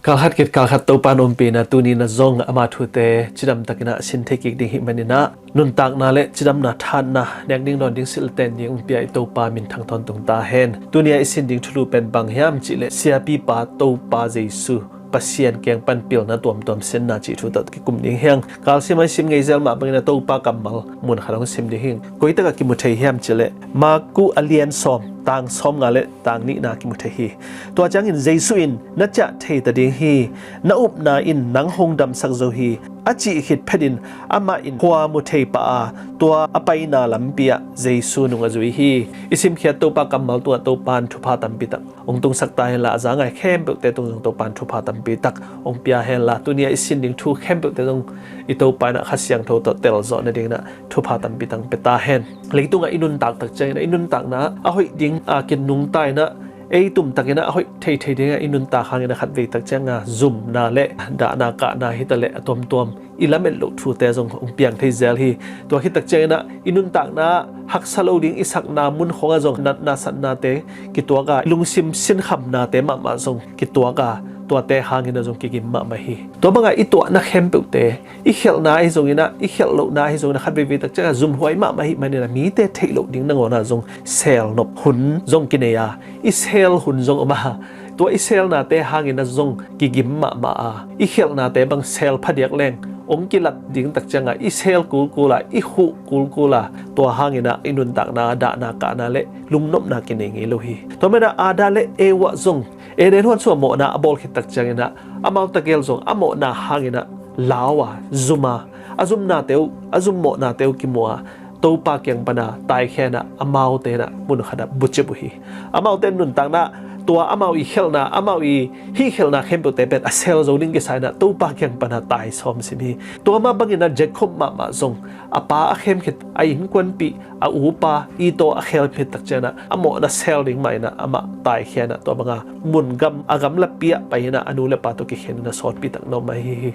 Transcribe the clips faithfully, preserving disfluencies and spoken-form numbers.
Kalkhat kit kalkhat Topa na ompihna tuni na zong ama thute cidamtakin ah sin thei kik ding hih manin ah nuntakna le cidamna thatna nek ding dawn ding silten ding hong pia i Topa minthang tawntung ta hen. Tuni a i sin ding thulu pen bang hiam cihleh siapipa Topa Jesu Pasian kiang pan pilna tuamtuam sinna cih thu tawh kikum ding hi hang. Kalsim a i sim ngei zel mah bangin a Topa kammal mun khat hong sim ding hi hang. Koi takah kimu thei hiam cihleh Marku a lian sawm tang sawmnga le tang nihna kimu thei hi. Tua ciangin Jesu in na ciah thei ta ding hi. Na upna in nang hong damsak zo hi, a cih khit phetin amah in khua mu thei pah a, tua a paina lampi ah Jesu nung a zui hi. I simkhiat Topa kammal tungah Topa in thupha tampi tak hong tungsak ta henla, a za ngai khempeuhte tung zong Topa in thupha tampi tak hong pia henla, tuni a i sin ding thu khempeuhte zong i Topa in ah Kha Siangtho tawh telzawh nadingin ah thupha tampi tak hong pia ta hen. Leitungah i nuntak tak ciangin ah i nuntakna ah a hoih ding a kinungta in ah ei tumtakin ah a hoih theithei dingah i nuntak hangin ah khatvei tak ciangah zumna le dahna kahna hitaleh a tuamtuam i lamet loh thute zong hong piang thei zel hi. Tua khit tak ciangin ah i nuntakna ah haksa lo ding i sakna mun khawngah zong natna satnate kituak a, lungsim sinkhamnate mahmah zong kituak a, tuate hangin ah zong kigim mahmah hi. Tua bangah i tuahna khempeuhte, i khialhna ahi zongin ah, i khialh lohna ahi zongin ah khat veivei tak ciangah zumhuai mahmah hih manin ah mite theih loh ding nangawn ah zong seel nop hun zong kinei a, i seel hun zong om a, tua i seelnate hangin ah zong kigim mahmah a, i khialhnate bang seel phadiak leng hong kilat ding tak ciangah i seel kulkul a, i khuh kulkul a, tua hangin ah i nuntakna dahna kahna le lungnopna kinei ngei lo hi. Tua manin ah Adam le Eva zong Eden huan sungah mawhna a bawl khit tak ciangin ah amau tagel zong a mawhna hangin ah lau a, zum a, a zumnate uh, a zum mawhnate uh kimu a, Topa kiang pana taikhia in ah amaute in ah mun khatah bucip uh hi. Amaute nuntakna, tua amau i khialhna, amau i hihkhialhna khempeuhte pen a seel zo ding kisa in ah Topa kiang pana taisawm sim hi. Tua mah bangin ah Jacob mahmah zong a pa a khem khit, a innkuanpih, a upa Esau a khem khit tak ciangin ah a mawhna seel ding mah in ah amah taikhia in ah tua banga mun gam, a gamlapi ah pai in ah a nu le pa tawh kikhen in ah sawtpi tak na om ahi hi.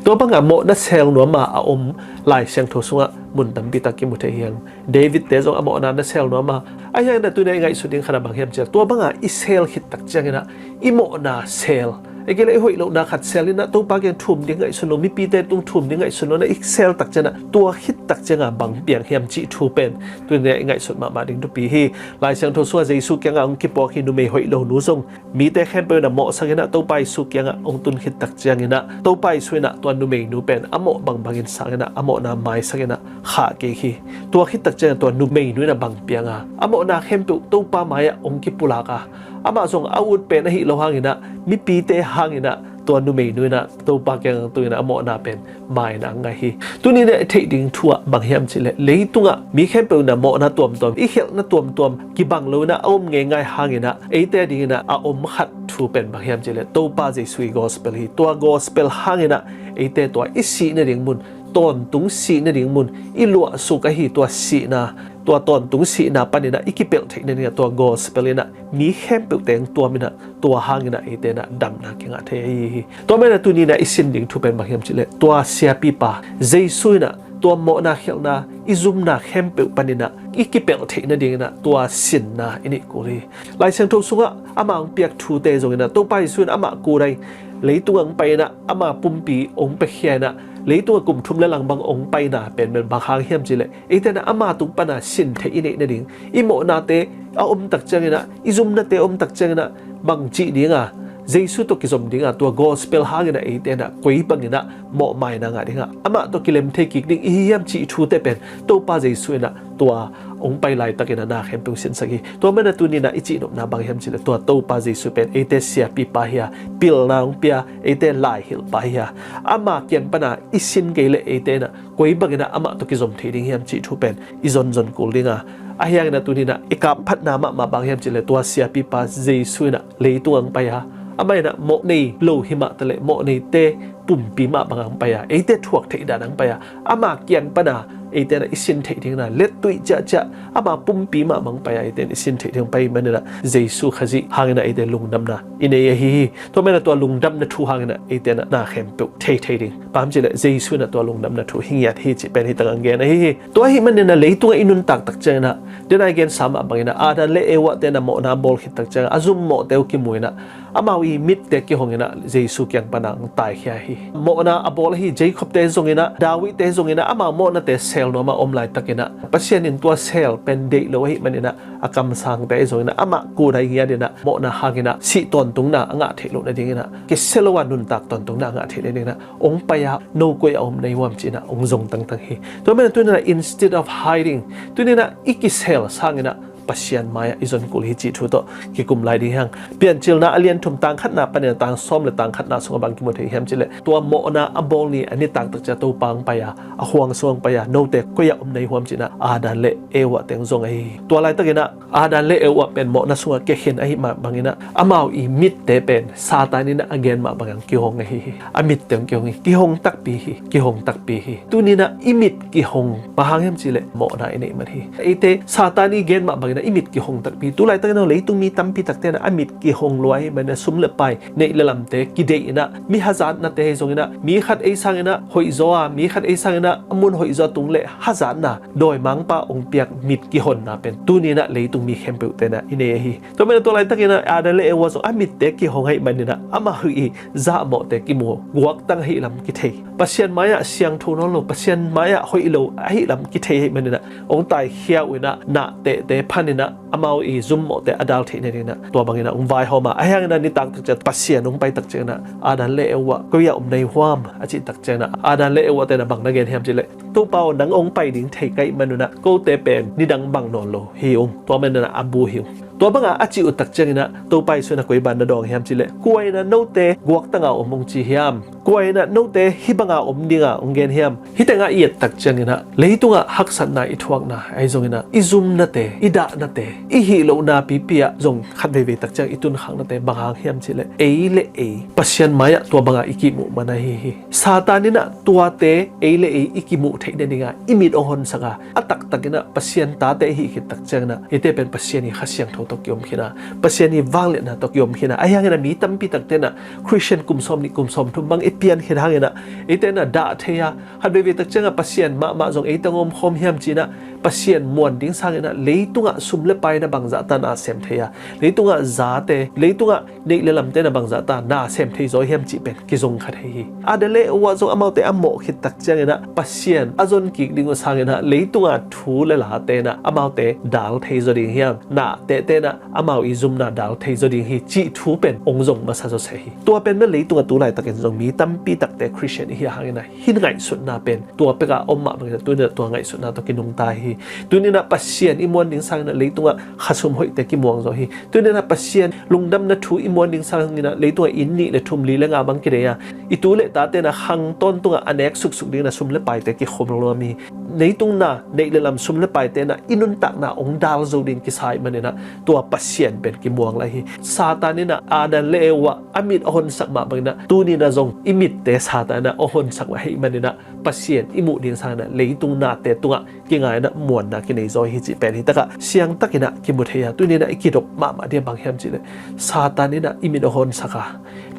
Tua banga mawhna seel nuam a a om Lai Siangtho sungah mun tampi tak kimu thei hi hang. David-te zong a mawhna na seel nuam a, ahi hangin ah tuni a i ngaihsut ding khat ah bang hiam cihleh tua banga i seel khit tak ciangin ah i mawhna seel, ei kei le i hoih lohna khat seel in ah Topa kiang thum ding ngaihsun lo, mipite tung thum ding ngaihsun lo in ah i seel tak ciangin ah tua khit tak ciangah bang piang hiam cih thu pen tuni a i ngaihsut mahmah ding thupi hi. Lai Siangtho sungah Jesu kiangah hong kipuak hi, numei hoih lo nu zong mite khempeuh in ah mawhsak in ah Topa Jesu kiangah hong tun khit tak ciangin ah Topa Jesu in ah tua numeinu pen a mawh bangbangin sang in ah a mawhna maisak in ah khah kik hi. Tua khit tak ciangin tua numeinu in ah bang piang a, a mawhna khempeuh Topa mai-ah hong kipulak a, amah zong a ut pen ahi lo hangin ah mipite hangin ah tua numeinu in ah Topa kiangah tung in ah a mawhna pen mai in ah a ngai hi. Tuni in ah i theih ding thu ah bang hiam cihleh leitungah mi khempeuh in ah mawhna tuamtuam, i khialhna tuamtuam kibang lo in ah a om ngeingai hangin ah eite adingin ah a om khat thu pen bang hiam cihleh Topa Jesu i gospel hi. Tua gospel hangin ah eite tua i sih nading mun, tawntung sih nading mun, i luahsuk ahi tua sihna, tua tawntung sihna panin ah i kipelh theih nadingah tua gospel in ah mi khempeuhte hong tuam in ah tua hangin ah eite in ah damna kingah thei ahi hi. Tua manin ah tuni in ah i sin ding thu pen bang hiam cihleh tua siapipa Jesu in ah tua mawhna khialhna i zumna khempeuh panin ah i kipelh theih nadingin ah tua sinna i neih kul hi. Lai Siangtho sungah ama hong piak thute zongin ah Topa Jesu in amah kudai leitungah hong pai in ah ama pumpi hong piakhia in ah leitungah kum thum le lang bang hong paina pen bel bang hang hiam cihleh eite in ah ama tung pana sin theih i neih nading, i mawhnate a om tak ciangin ah, i zumnate a om tak ciangin ah bang cih ding a, Jesu tawh kizom ding a, tua gospel hangin ah eite in ah koi bangin ah mawhmaina ngah ding a, amah tawh kilem thei kik ding i hi hiam cih thute pen Topa Jesu in ah tua hong pai laitakin ah na khempeuh sinsak hi. Tua manin ah tuni in ah i cihnopna bang hiam cihleh tua Topa Jesu pen eite siapipa hi a, pilna hong pia, eite laihilhpa hi a, ama kiang pana i sin kei leh eite in ah koi bangin ah amah tawh kizom thei ding hiam cih thu pen i zonzon kul ding a, ahi hangin ah tuni in ah i kap phatna mahmah bang hiam cihleh tua siapipa Jesu in ah leitungah hong pai a, amah in ah mawh nei lo hi mah taleh mawh neite pumpi mah bangah hong pai a, eite thuak theih dan hong pai a, ama kiang pana eite in ah i sin theih dingin ah lettuih ciahciah ama pumpi mah bang pai-a eite in i sin theih ding pai ahih manin ah Jesu Khazih hangin ah eite lungdamna i nei ahi hi. Tua manin ah tua lungdamna thu hangin ah eite in ah na khempeuh thei thei ding. Bang hang hiam cih leh Jesu in ah tua lungdamna thu hi ngiat hi cih pen hi tak a gen ahi hi. Tua ahih manin ah leitungah i nuntak tak ciangin ah, den a i gensa mah bangin ah Adam le Eva te in ah mawhna a bawl khit tak ciangin a zum mawhte uh kimu in ah amau i mitte kihong in ah Jesu kiang pan ah hong taikhia hi. Mawhna a bawl ahi Jacob te zongin ah, David te zongin ah amau mawhnate sel nuam a om laitakin ah Pasian in tua sel pen deih lo ahih manin ah a kamsangte ahi zongin ah amah kudai ngiat in ah mawhna hangin ah sih tawntungna a ngah theih loh nadingin ah kisia lo a nuntak tawntungna a ngah theih nadingin ah hong pai a, no koi a om na hi uh hiam ci-in ah hong zong tangtang hi. Tua manin ah tuni in ah instead of hiding, tuni in ah i kisel sangin ah Pasian mai-ah i zon kul hi cih thu tawh kikum lai ding hi hang. Piancilna a lian thum tang khatna panin ah tang sawm le tang khatna sungah bang kimu thei hiam cih leh tua mawhna a bawl ni a nitak tak ciang Topa hong pai a, a khuang sung hong pai a, note koi ah om na hi uh hiam ci-in ah Adam le Eva te hong zong ahi hi. Tua laitakin ah Adam le Eva pen mawhna sungah kia khin ahih mah bangin ah amau i mitte pen Satan in ah a gen mah bangin ah kihong ahi hi. A mitte hong kihong hi. Kihong takpi hi. Kihong takpi hi. Tuni in ah i mit kihong bang hang hiam cih leh mawhna i neih man hi. Eite Satan i gen mah bangin ah i mit kihong takpi. Tu laitakin ah leitung mi tampi takte in ah a mit kihong lua ahih manin ah sum le pai, neih le lamte kideih in ah, mi hazatnate ahi zongin ah, mi khat ei sangin ah hoih zaw a, mi khat ei sangin ah a mun hoih zaw a tung leh hazatna dawimangpa hong piak mit kihonna pen tuni in ah leitung mi khempeuhte in ah i nei ahi. Tua manin ah tua laitakin ah Adam le Eva zong a mitte kihong ahih manin ah amau i zahmawhte kimu, guaktang ahih lam kithei, Pasian mai-ah siangtho nawn lo, Pasian mai-ah hoih lo ahih lam kithei ahih manin ah hong taikhia uh in ah nahtehte phan in ah amau i zummawhte a dal theih nadingin ah tua bangin ah hong vaihawm a, ahi hangin ah nitak tak ciang Pasian hong pai tak ciangin ah Adam le Eva koi ah om na hi uh hiam a cih tak ciangin ah Adam le Eva te in ah bang na gen hiam cih leh, Topa aw, nang hong pai ding thei ka hih man un ah kote pen nidang bang nawn lo hi ung. Tua man in ah a bu hi ung. Tua bangah a cih uh tak ciangin ah Topa Jesu in ah koi ban na dawng hiam cih leh, kua in ah note guaktang a om hong ci hiam? Kua in ah note hih banga om dinga hong gen hiam? Hih tengah i et tak ciangin ah leitungah haksatna i thuakna ahi zongin ah i zumnate, i dahnate, i hih lohna pipi ah zong khat veivei tak ciang i tunkhaknate bang hang hiam cih leh, ei le ei Pasian mai-ah tua bangah i kimuh man ahi hi. Satan in ah tuate ei le ei i kimuh theih nadingah i mit hong honsak a, a taktak in ah Pasian tate i hih khit tak ciangin ah eite pen Pasian i Kha Siangtho tawh kiom khin a, Pasian i vangliatna tawh kiom khin a, ahi hangin ah mi tampi takte in ah Khristian kum sawm nih kum sawm thum bang i pian khit hangin ah eite in ah dah thei a, khat veivei tak ciangah Pasian mahmah zong eite hong omkhawm hiam ci-in ah Pasian muan ding sangin ah leitungah sum le pai na bangzahta na sem thei a, leitungah zate, leitungah neih le lamte na bangzahta na sem thei zaw hiam cih pen kizong kha thei hi. Adam le Eva zong amaute a mawh khit tak ciangin ah Pasian a zon kik ding uh sangin ah leitungah thu le late in ah amaute dal thei zaw ding hiam, nahtehte in ah amau i zumna dal thei zaw ding hi cih thu pen hong zong masa zaw se hi. Tua pen bel leitungah tu laitakin zong mi tampi takte Khristian i hih hangin ah hih ngaihsutna pen tua pekah om mah bangin ah tuni in ah tua ngaihsutna tawh kinungta hi. Tuni in ah Pasian i muan ding sangin ah leitungah khasum hoihte kimuang zaw hi. Tuni in ah Pasian lungdamna thu i muan ding sangin ah leitungah inn nih le thum, li le nga bang kidei a, i tu le tate in ah khang tawntungah a nek suksuk dingin ah sum le paite kikhum luam hi. Leitung na, neih le lam, sum le paite in ah i nuntakna hong dal zo ding kisa ahih manin ah tua Pasian pen kimuang lai hi. Satan in ah Adam le Eva a mit a honsak mah bangin ah tuni in ah zong i mitte Satan in ah a honsak mah ahih manin ah Pasian i muh ding sangin ah leitung nate tungah kingai in ah muanna kinei zaw hi cih pen hih takah siangtakin ah kimu thei a, tuni in ah i kidop mahmah ding bang hiam cih leh, Satan in ah i mit a honsak a,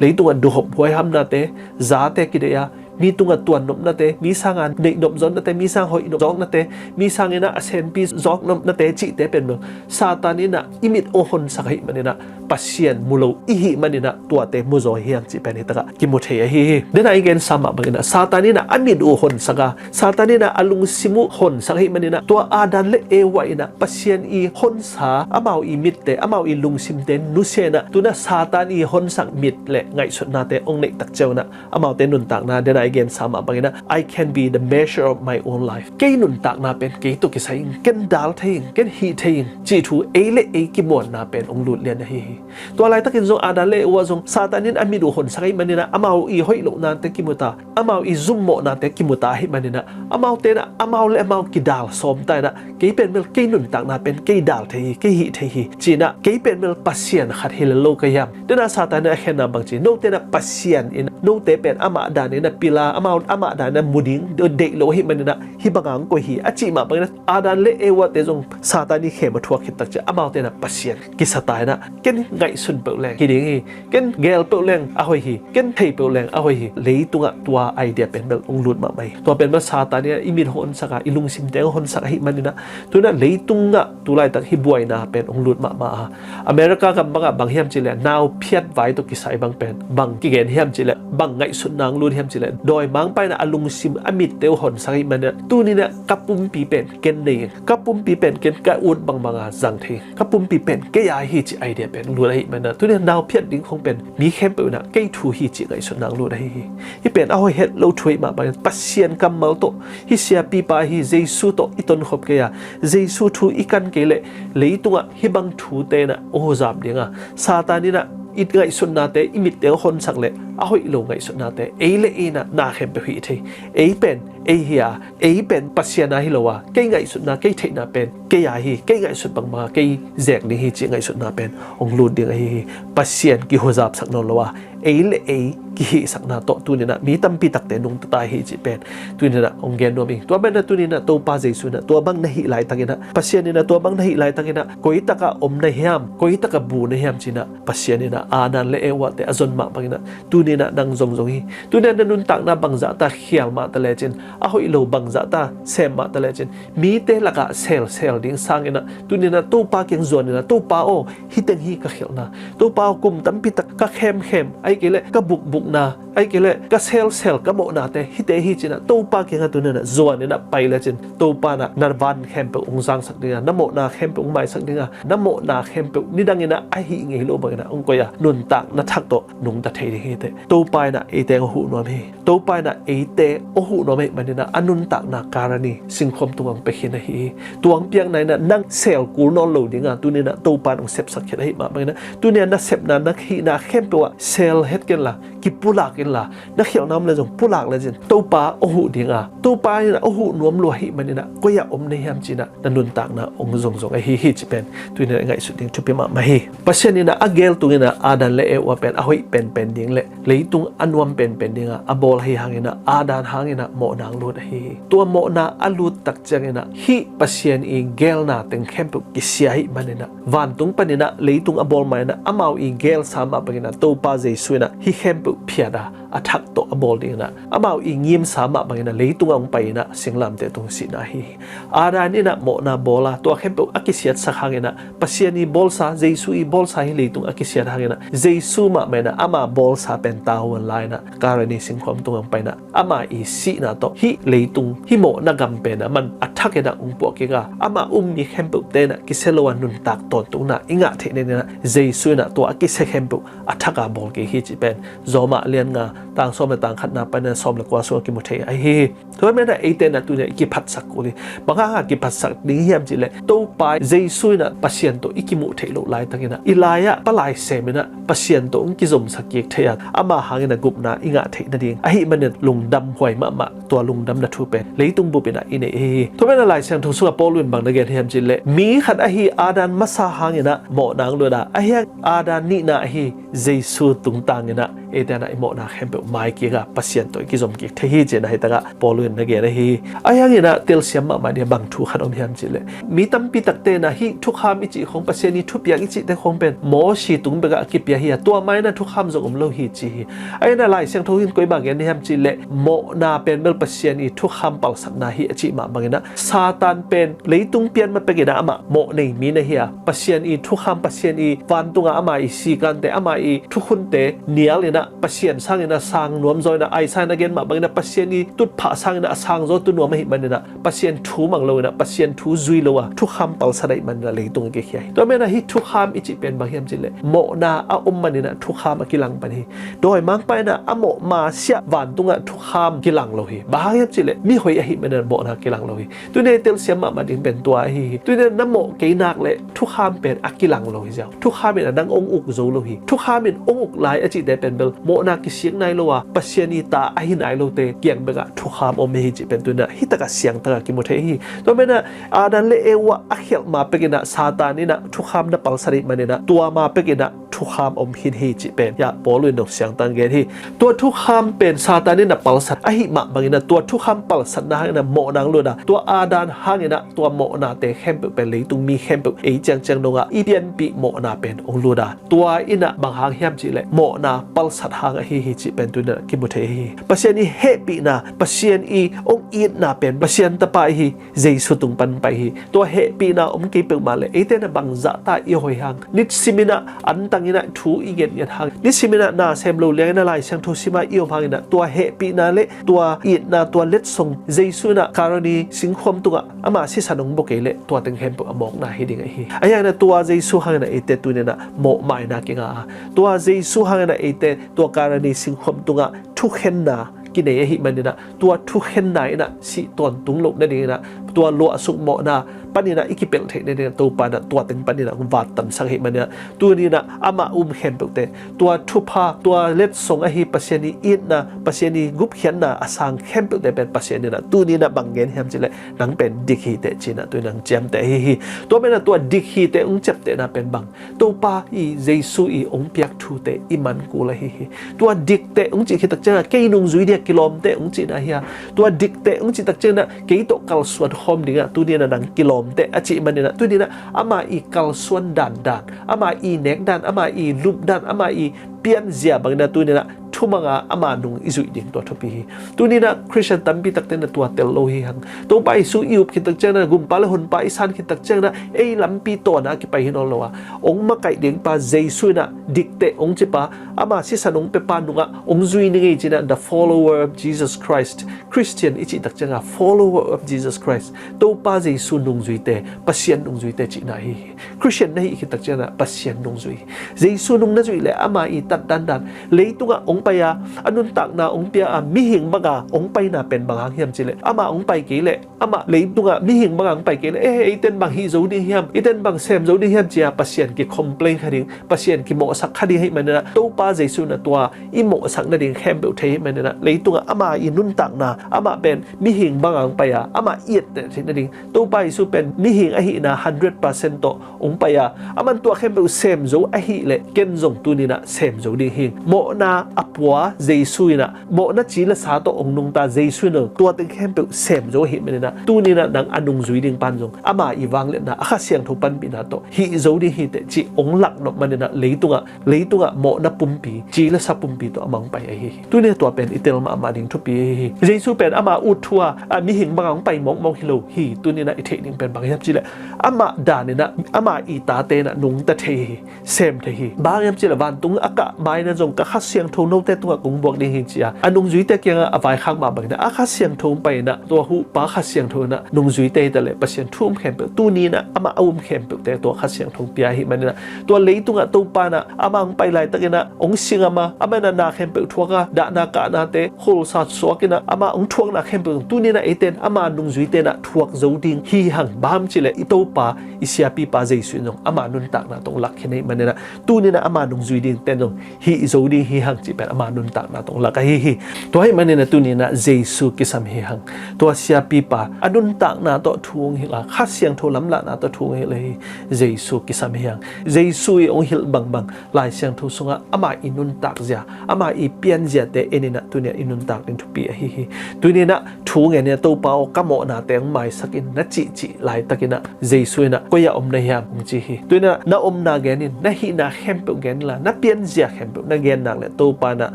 leitungah duhhop huaihamnate, zate kidei a, mi tungah tuan nopnate, mi sangah neih nop zawknate, mi sang hoih nop zawknate, mi sangin ah a senpi zawk nopnate cihte pen bel Satan in ah i mit hong honsak ahih manin ah Pasian mu lo i hih manin ah tuate mu zaw hi hang cih pen hih takah kimu thei ahi hi. Dena i gensa mah bangin ah Satan in ah a mit uh honsak a, Satan in ah a lungsim uh honsak ahih manin ah tua Adam le Eva in ah Pasian i honsa amau i mitte, amau i lungsimte nusia in ah tu in ah Satan i honsak mit le ngaihsutnate hong neih tak ciang un ah amaute nuntakna, dena i gensa mah bangin ah, "I can be the measure of my own life." Kei nuntakna pen kei tawh kisai ing, ken dal thei ing, ken hih thei ing cih thu ei le ei kimuanna pen hong lut lian ahi hi. Tua laitakin zong Adam le Eva zong Satan in a mit uh honsak ahih manin ah amau i hoih lohnate kimu ta, amau i zummawhnate kimu ta ahih manin ah amaute in ah amau le amau kidal sawm ta in ah, kei pen bel kei nuntakna pen kei dal thei hi, kei hih thei hi ci-in ah, kei pen bel Pasian khat hi lel lo ka hiam? Dena Satan in a khenna bang ci, note in ah Pasian in note pen amah dan in a pil la, amau amah dan a mu ding deih lo ahih manin ah hih bang a hong koih hi a cih mah bangin ah Adam le Eva te zong Satan i khem a thuak khit tak ciang amaute in ah Pasian kisa ta in ah ken ngaihsun peuh leng hi ding hi, ken gel peuh leng a hoih hi, ken thei peuh leng a hoih hi. Leitungah tua idea pen bel hong lut mahmah hi. Tua pen bel Satan in ah i mit hong honsak a, i lungsim teng hong honsak ahih manin ah tu in ah leitungah tu laitak hih buaina pen hong lut mahmah a, America gam bangah bang hiam cih leh nau phiat vai tawh kisai bang pen bang kigen hiam cih leh, bang ngaihsutna hong lut hiam cih leh, dawimangpa in ah a lungsim a mitte uh honsak ahih manin ah tuni in ah ka pumpi pen ken nei ing, ka pumpi pen ken ka ut bangbang a zang thei ing, ka pumpi pen kei a hi cih idea pen lut ahih manin ah tuni in ah nau phiat ding khong pen mi khempeuh in ah kei thu hi cih ngaihsutna hong lut ahi hi. Hih pen a hoih het lo thu ahih mah bangin Pasian kammal tawh, hih siapipa hi Jesu tawh i tonkhop kei a, Jesu thu i kan kei leh leitungah hih bang thute in ah hong huzap ding a, Satan in ah i ngaihsutnate, i mitte hong honsak leh a hoih lo ngaihsutnate ei le ei in ah na khempeuh hih thei. Ei pen ei hi a, ei pen Pasian a hi lo a, kei ngaihsutna, kei theihna pen kei a hi, kei ngaihsut bangbang a kei zek ding hi cih ngaihsutna pen hong lut ding ahi hi. Pasian kihuzapsak nawn lo a, ei le ei kihihsakna tawh tuni in ah mi tampi takte nungta ta hi cih pen tuni in ah hong gen nuam ing. Tua pen ah tuni in ah Topa Jesu in ah tua bang na hih laitakin ah, Pasian in ah tua bang na hih laitakin ah koi takah om na hiam, koi takah bu na hiam ci-in ah Pasian in ah Adam le Eva te a zon mah bangin ah tuni in ah nang zong zong hi. Tuni in ah na nuntakna bangzah ta khial mah ta lecin, a hoih lo bangzah ta sem mah ta lecin, mite lakah selsel ding sangin ah tuni in ah Topa kiang zuan in ah, Topa aw, hih teng hi ka khialhna, Topa aw, kum tampi tak ka khemkhem, ahih kei leh ka bukbukna, ahih kei leh ka selsel, ka mawhnate hihte hi ci-in ah Topa kiangah tuni in ah zuan in ah pai lecin, Topa in ah na van khempeuh hong zangsak ding a, na mawhna khempeuh hong maisak ding a, na mawhna khempeuh nidang in ah a hih ngei lo bangin ah hong koih a, nuntakna thak tawh nungta thei ding hi teh. Topa in ah eite hong huh nuam hi. Topa in ah eite hong huh nuam ahih manin ah a nuntakna Kalvari singkhuam tungah hong pia khin ahi hi. Tua hong piakna in ah nang sel kul nawn lo ding a, tuni in ah Topa in hong sepsak khit ahih mah bangin ah tuni in ah na sepna, na hihna khempeuh ah sel het ken la, kipulak in la, na khialhna om le zong pulak lecin Topa hong huh ding a, Topa in ah hong huh nuam lua ahih manin ah koi ah om na hiam ci-in ah na nuntakna hong zong zong ahi hi cih pen tuni in ah i ngaihsut ding thupi mahmah hi. Pasian in ah a gel tungin ah Adam le Eva pen a hoih penpen ding le leitung a nuam penpen ding a a bawl ahih hangin ah Adam hangin ah mawhna hong lut ahi hi. Tua mawhna a lut tak ciangin ah hih Pasian i gelna teng khempeuh kisia ahih manin ah vantung panin ah leitung a bawl ma-in ah amau i gelsa mah bangin ah Topa Jesu in ah hih khempeuh phiat a, a thak tawh a bawl dingin ah amau i ngimsa mah bangin ah leitungah hong pai-in ah singlamteh tung sihna ahi hi. Adam in ah mawhna bawl a, tua khempeuh a kisiatsak hangin ah Pasian i bawlsa, Jesu i bawlsa hih leitung a kisiat hangin ah Jesu mahmah in ah ama bawlsa pen tavuan la-in ah Kalvari singkhuam tungah hong pai-in ah ama i sihna tawh hih leitung, hih mawhna gam pen ah aman a thakin ah hong puah kik a, ama um mi khempeuhte in ah kisia lo a nuntak tawntungna i ngah theih nadingin ah Jesu in ah tua a kisia khempeuh a thak a bawl kik hi cih pen Roma lian nga, tang sawm le tang khatna panin ah sawm le kua sungah kimu thei ahi hi. Tua manin ah eite in ah tuni in ah i kiphatsak kul hi. Bang hang a kiphatsak ding hiam cih leh Topa Jesu in ah Pasian tawh i kimuh theih loh laitakin ah i lai ah palai sem in ah Pasian tawh hong kizomsak kik thei a, ama hangin ah gupna i ngah theih nading ahih manin lungdam huai mahmah, tua lungdamna thu pen leitung bup in ah i nei ahi hi. Tua manin ah Lai Siangtho sungah Paul in bang na gen hiam cih leh mi khat ahi Adam masa hangin ah mawhna hong lut a, ahi hang Adam nihna ahi Jesu tungtangin ah eite in ah i mawhna khempeuh mai kik a, Pasian tawh i kizom kik thei hi ci-in ah hih takah Paul in na gen ahi hi. Ahi hangin ah telsiam mahmah ding a bang thu khat om hiam cih leh mi tampi takte in ah hih thukham i cih khong, Pasian i thupiak i cihte khong pen Mosi tung bekah a kipia hi a, tua ma-in ah thukham zong om lo hi ci hi. Ahi hangin ah Lai Siangtho in koi bang gen hiam cih leh mawhna pen bel Pasian i thukham palsatna hi a cih mah bangin ah Satan pen leitung pian ma pekin ah amah mawh nei mi na hi a, Pasian i thukham, Pasian i vantungah ama i sikante, ama i thukhunte nial in ah Pasian sangin ah sang nuam zaw in ah, Isaiah in a gen mah bangin ah Pasian i tutphah sangin ah a sang zaw tu nuam ahih manin ah Pasian thu mang lo in ah, Pasian thu zui lo a thukham palsat ahih manin ah leitung a kikhia hi. Tua manin ah hih thukham i cih pen bang hiam cih leh mawhna a om manin ah thukham a kilang pan hi. Dawimangpa in ah a mawh masiah vantungah thukham kilang lo hi. Bang hang hiam cih leh mi hoih ahih manin ah mawhna kilang lo hi. Tuni in ah telsiam mahmah ding pen tua ahi hi. Tuni in ah na mawh kei nak leh thukham pen a kilang lo hi ziau. Thukham in ah nang hong uk zo lo hi. Thukham in hong uk lai a cihte pen bel mawhna kisik nai lo a, Pasian i ta ahi nai lote kiang bekah thukham om hi cih pen tu-in ah hi takah siangtangah kimu thei hi. Tua menah Adam le Eva a khialh ma pekinah Satan inah thukham na palsat ahih maninah tua ma pekinah thukham om khin hi cih pen hiah Paul in dong siangtang gen hi. Tua thukham pen Satan inah palsat ahih mah banginah tua thukham palsatna hanginah mawhna hong lut a, tua Adam hanginah tua mawhnate khempeuh pen leitung mi khempeuh ei ciangciang dongah i pianpih mawhna pen hong lut a, tua inah bang hang hiam cihleh mawhna palsat hang ahi hi cih pen tu-in ah kimu thei hi. Pasian i hehpihna, Pasian i hong itna pen Pasian Tapa i hi Jesu tung pan pai hi. Tua hehpihna om kei peuhmah le eite na bangzahta i hoih hang, nisiminah antanginah thu i gengen hang, nisiminah na sem lo lianginah Lai Siangtho sima i om hanginah tua hehpihna le tua itna, tua letsong Jesu inah Kalvari singkhuam tungah ama sisan hong bua kei leh tua teng khempeuh a mawkna hi ding ahi. Ahi hanginah tua Jesu hanginah eite tu-in ah mawhmaina kinga a, tua Jesu hanginah eite tua Kalvari singkhuam tungah thukhenna kinei ahih maninah tua thukhenna inah sih tawntung loh nadinginah tua luahsuk mawhna paninah i kipelh theih nadinginah Topa inah tua teng paninah hong vattansak ahih maninah tuni inah amah um khempeuhte, tua thupha, tua letsong ahi Pasian i itna, Pasian i gupkhiatna a sang khempeuhte pen Pasian inah tuni inah bang gen hiam cihleh nang pen dik hi teh ci-inah tu-in ah hong ciamteh ahi hi. Tua menah tua dik hi teh hong ciaptehna pen bang, Topa i Jesu i hong piak thute i man kul ahi hi. Tua dikte hong cih khit takciangah kei nungzui ding a kilawmte hong cihna hi a, tua dikte hong cih takciangah kei tawh kalsuan khawm dingah tuni inah nang kilawmte a cih maninah tuni inah ama i kalsuan dandan, ama i nek dan, ama i lup dan, ama i pianzia banginah tuni inah thumanga ama nung i zuih ding tua thupi hi. Tuni inah Khristian tampi takte na tua tel lo hi hang. Topa Jesu i up khit takciangah, gumpa le honpa i san khit takciangah ei lampi tawna a kipai hi nawn lo a, hong makaih dingpa Jesu inah dikte hong cipa, ama sisan hong piapa nungah hong zui ning ei ci-inah the follower of Jesus Christ. Khristian i cih takciangah follower of Jesus Christ, Topa Jesu nungzuite, Pasian nungzuite cihna hi hi. Khristian na hih khit takciangah Pasian nungzui, Jesu nung na zuih leh ama i tat dandan, leitungah hong pai a, a nuntakna hong pia a, mihing banga hong paina pen bang hang hiam cihleh amah hong pai kei leh, amah leitungah mihing banga hong pai kei leh, eh, eiten bang hih zo ding hiam, eiten bang sem zo ding hiam ci-a Pasian ki-complain kha ding, Pasian kimawhsak kha ding ahih maninah Topa Jesu inah tua i mawhsak nading khempeuh thei ahih maninah leitungah ama i nuntakna, amah pen mihing banga hong pai a, amah i etteh theih nading, Topa Jesu pen mihing ahihna hundred percent tawh hong pai a, aman tua khempeuh sem zo ahih leh ken zong tuni inah sem zo ding hi. Mawhna a pua Jesu inah, mawhna ci le sa tawh hong nungta Jesu inah tua teng khempeuh sem zo ahih maninah tuni inah nang a nungzui ding pan zong ama i vangliatna, a Kha Siangtho panpihna tawh hih zo ding hi teh cih hong laknop maninah leitungah, leitungah mawhna pumpi, ci le sa pumpi tawh amah hong pai ahi hi. Tuni tua pen i tel mahmah ding thupi ahi hi. Jesu pen ama ut thu a, a mihing banga hong pai mawkmawk hi lo hi. Tuni inah i theih ding pen bang hiam cihleh amah dan inah, ama i tate inah nungta thei hi, sem thei hi. Bang hiam cihleh vantung a kah ma-in ah zong ka Kha Siangtho note tungah kong buak ding hi ci-a a nungzuite kiangah a vaikhak mah banginah a Kha Siangtho hong pai inah tua huhpa Kha Siangtho inah nungzuite hi taleh Pasian thu um khempeuh tuni inah amah a um khempeuhte tua Kha Siangtho hong pia ahih maninah tua leitungah Topa inah amah hong pai laitakinah hong singam a, amah inah na khempeuh thuak a, dahna kahnate kholsa suak inah amah hong thuakna khempeuh tuni inah eite in ama nungzuite inah thuak zo ding hi hang. Bang hiam cihleh i Topa, i siapipa Jesu in zong ama nuntakna tawh hong lak khin ahih maninah tuni inah ama nungzui dingte in zong hih zo ding hi hang cih pen ama nuntakna tawh hong lak ahi hi. Tua ahih maninah tuni inah Jesu kisam hi hang. Tua siapipa a nuntakna tawh thu hong hilh a, Kha Siangtho lamlahna tawh thu hong hilh ahi Jesu kisam hi hang. Jesu i hong hilh bangbang Lai Siangtho sungah ama i nuntakzia, ama i pianziate en inah tuni inah i nuntak ding thupi ahi hi. Tuni inah thu ngen inah Topa aw ka mawhnate hong maisak in na cihcih laitakinah Jesu inah koi-ah om na hiam hong ci hi. Tuni inah na omna gen in, na hihna khempeuh gen inla, na pianzia khempeuh na gen nak leh Topa inah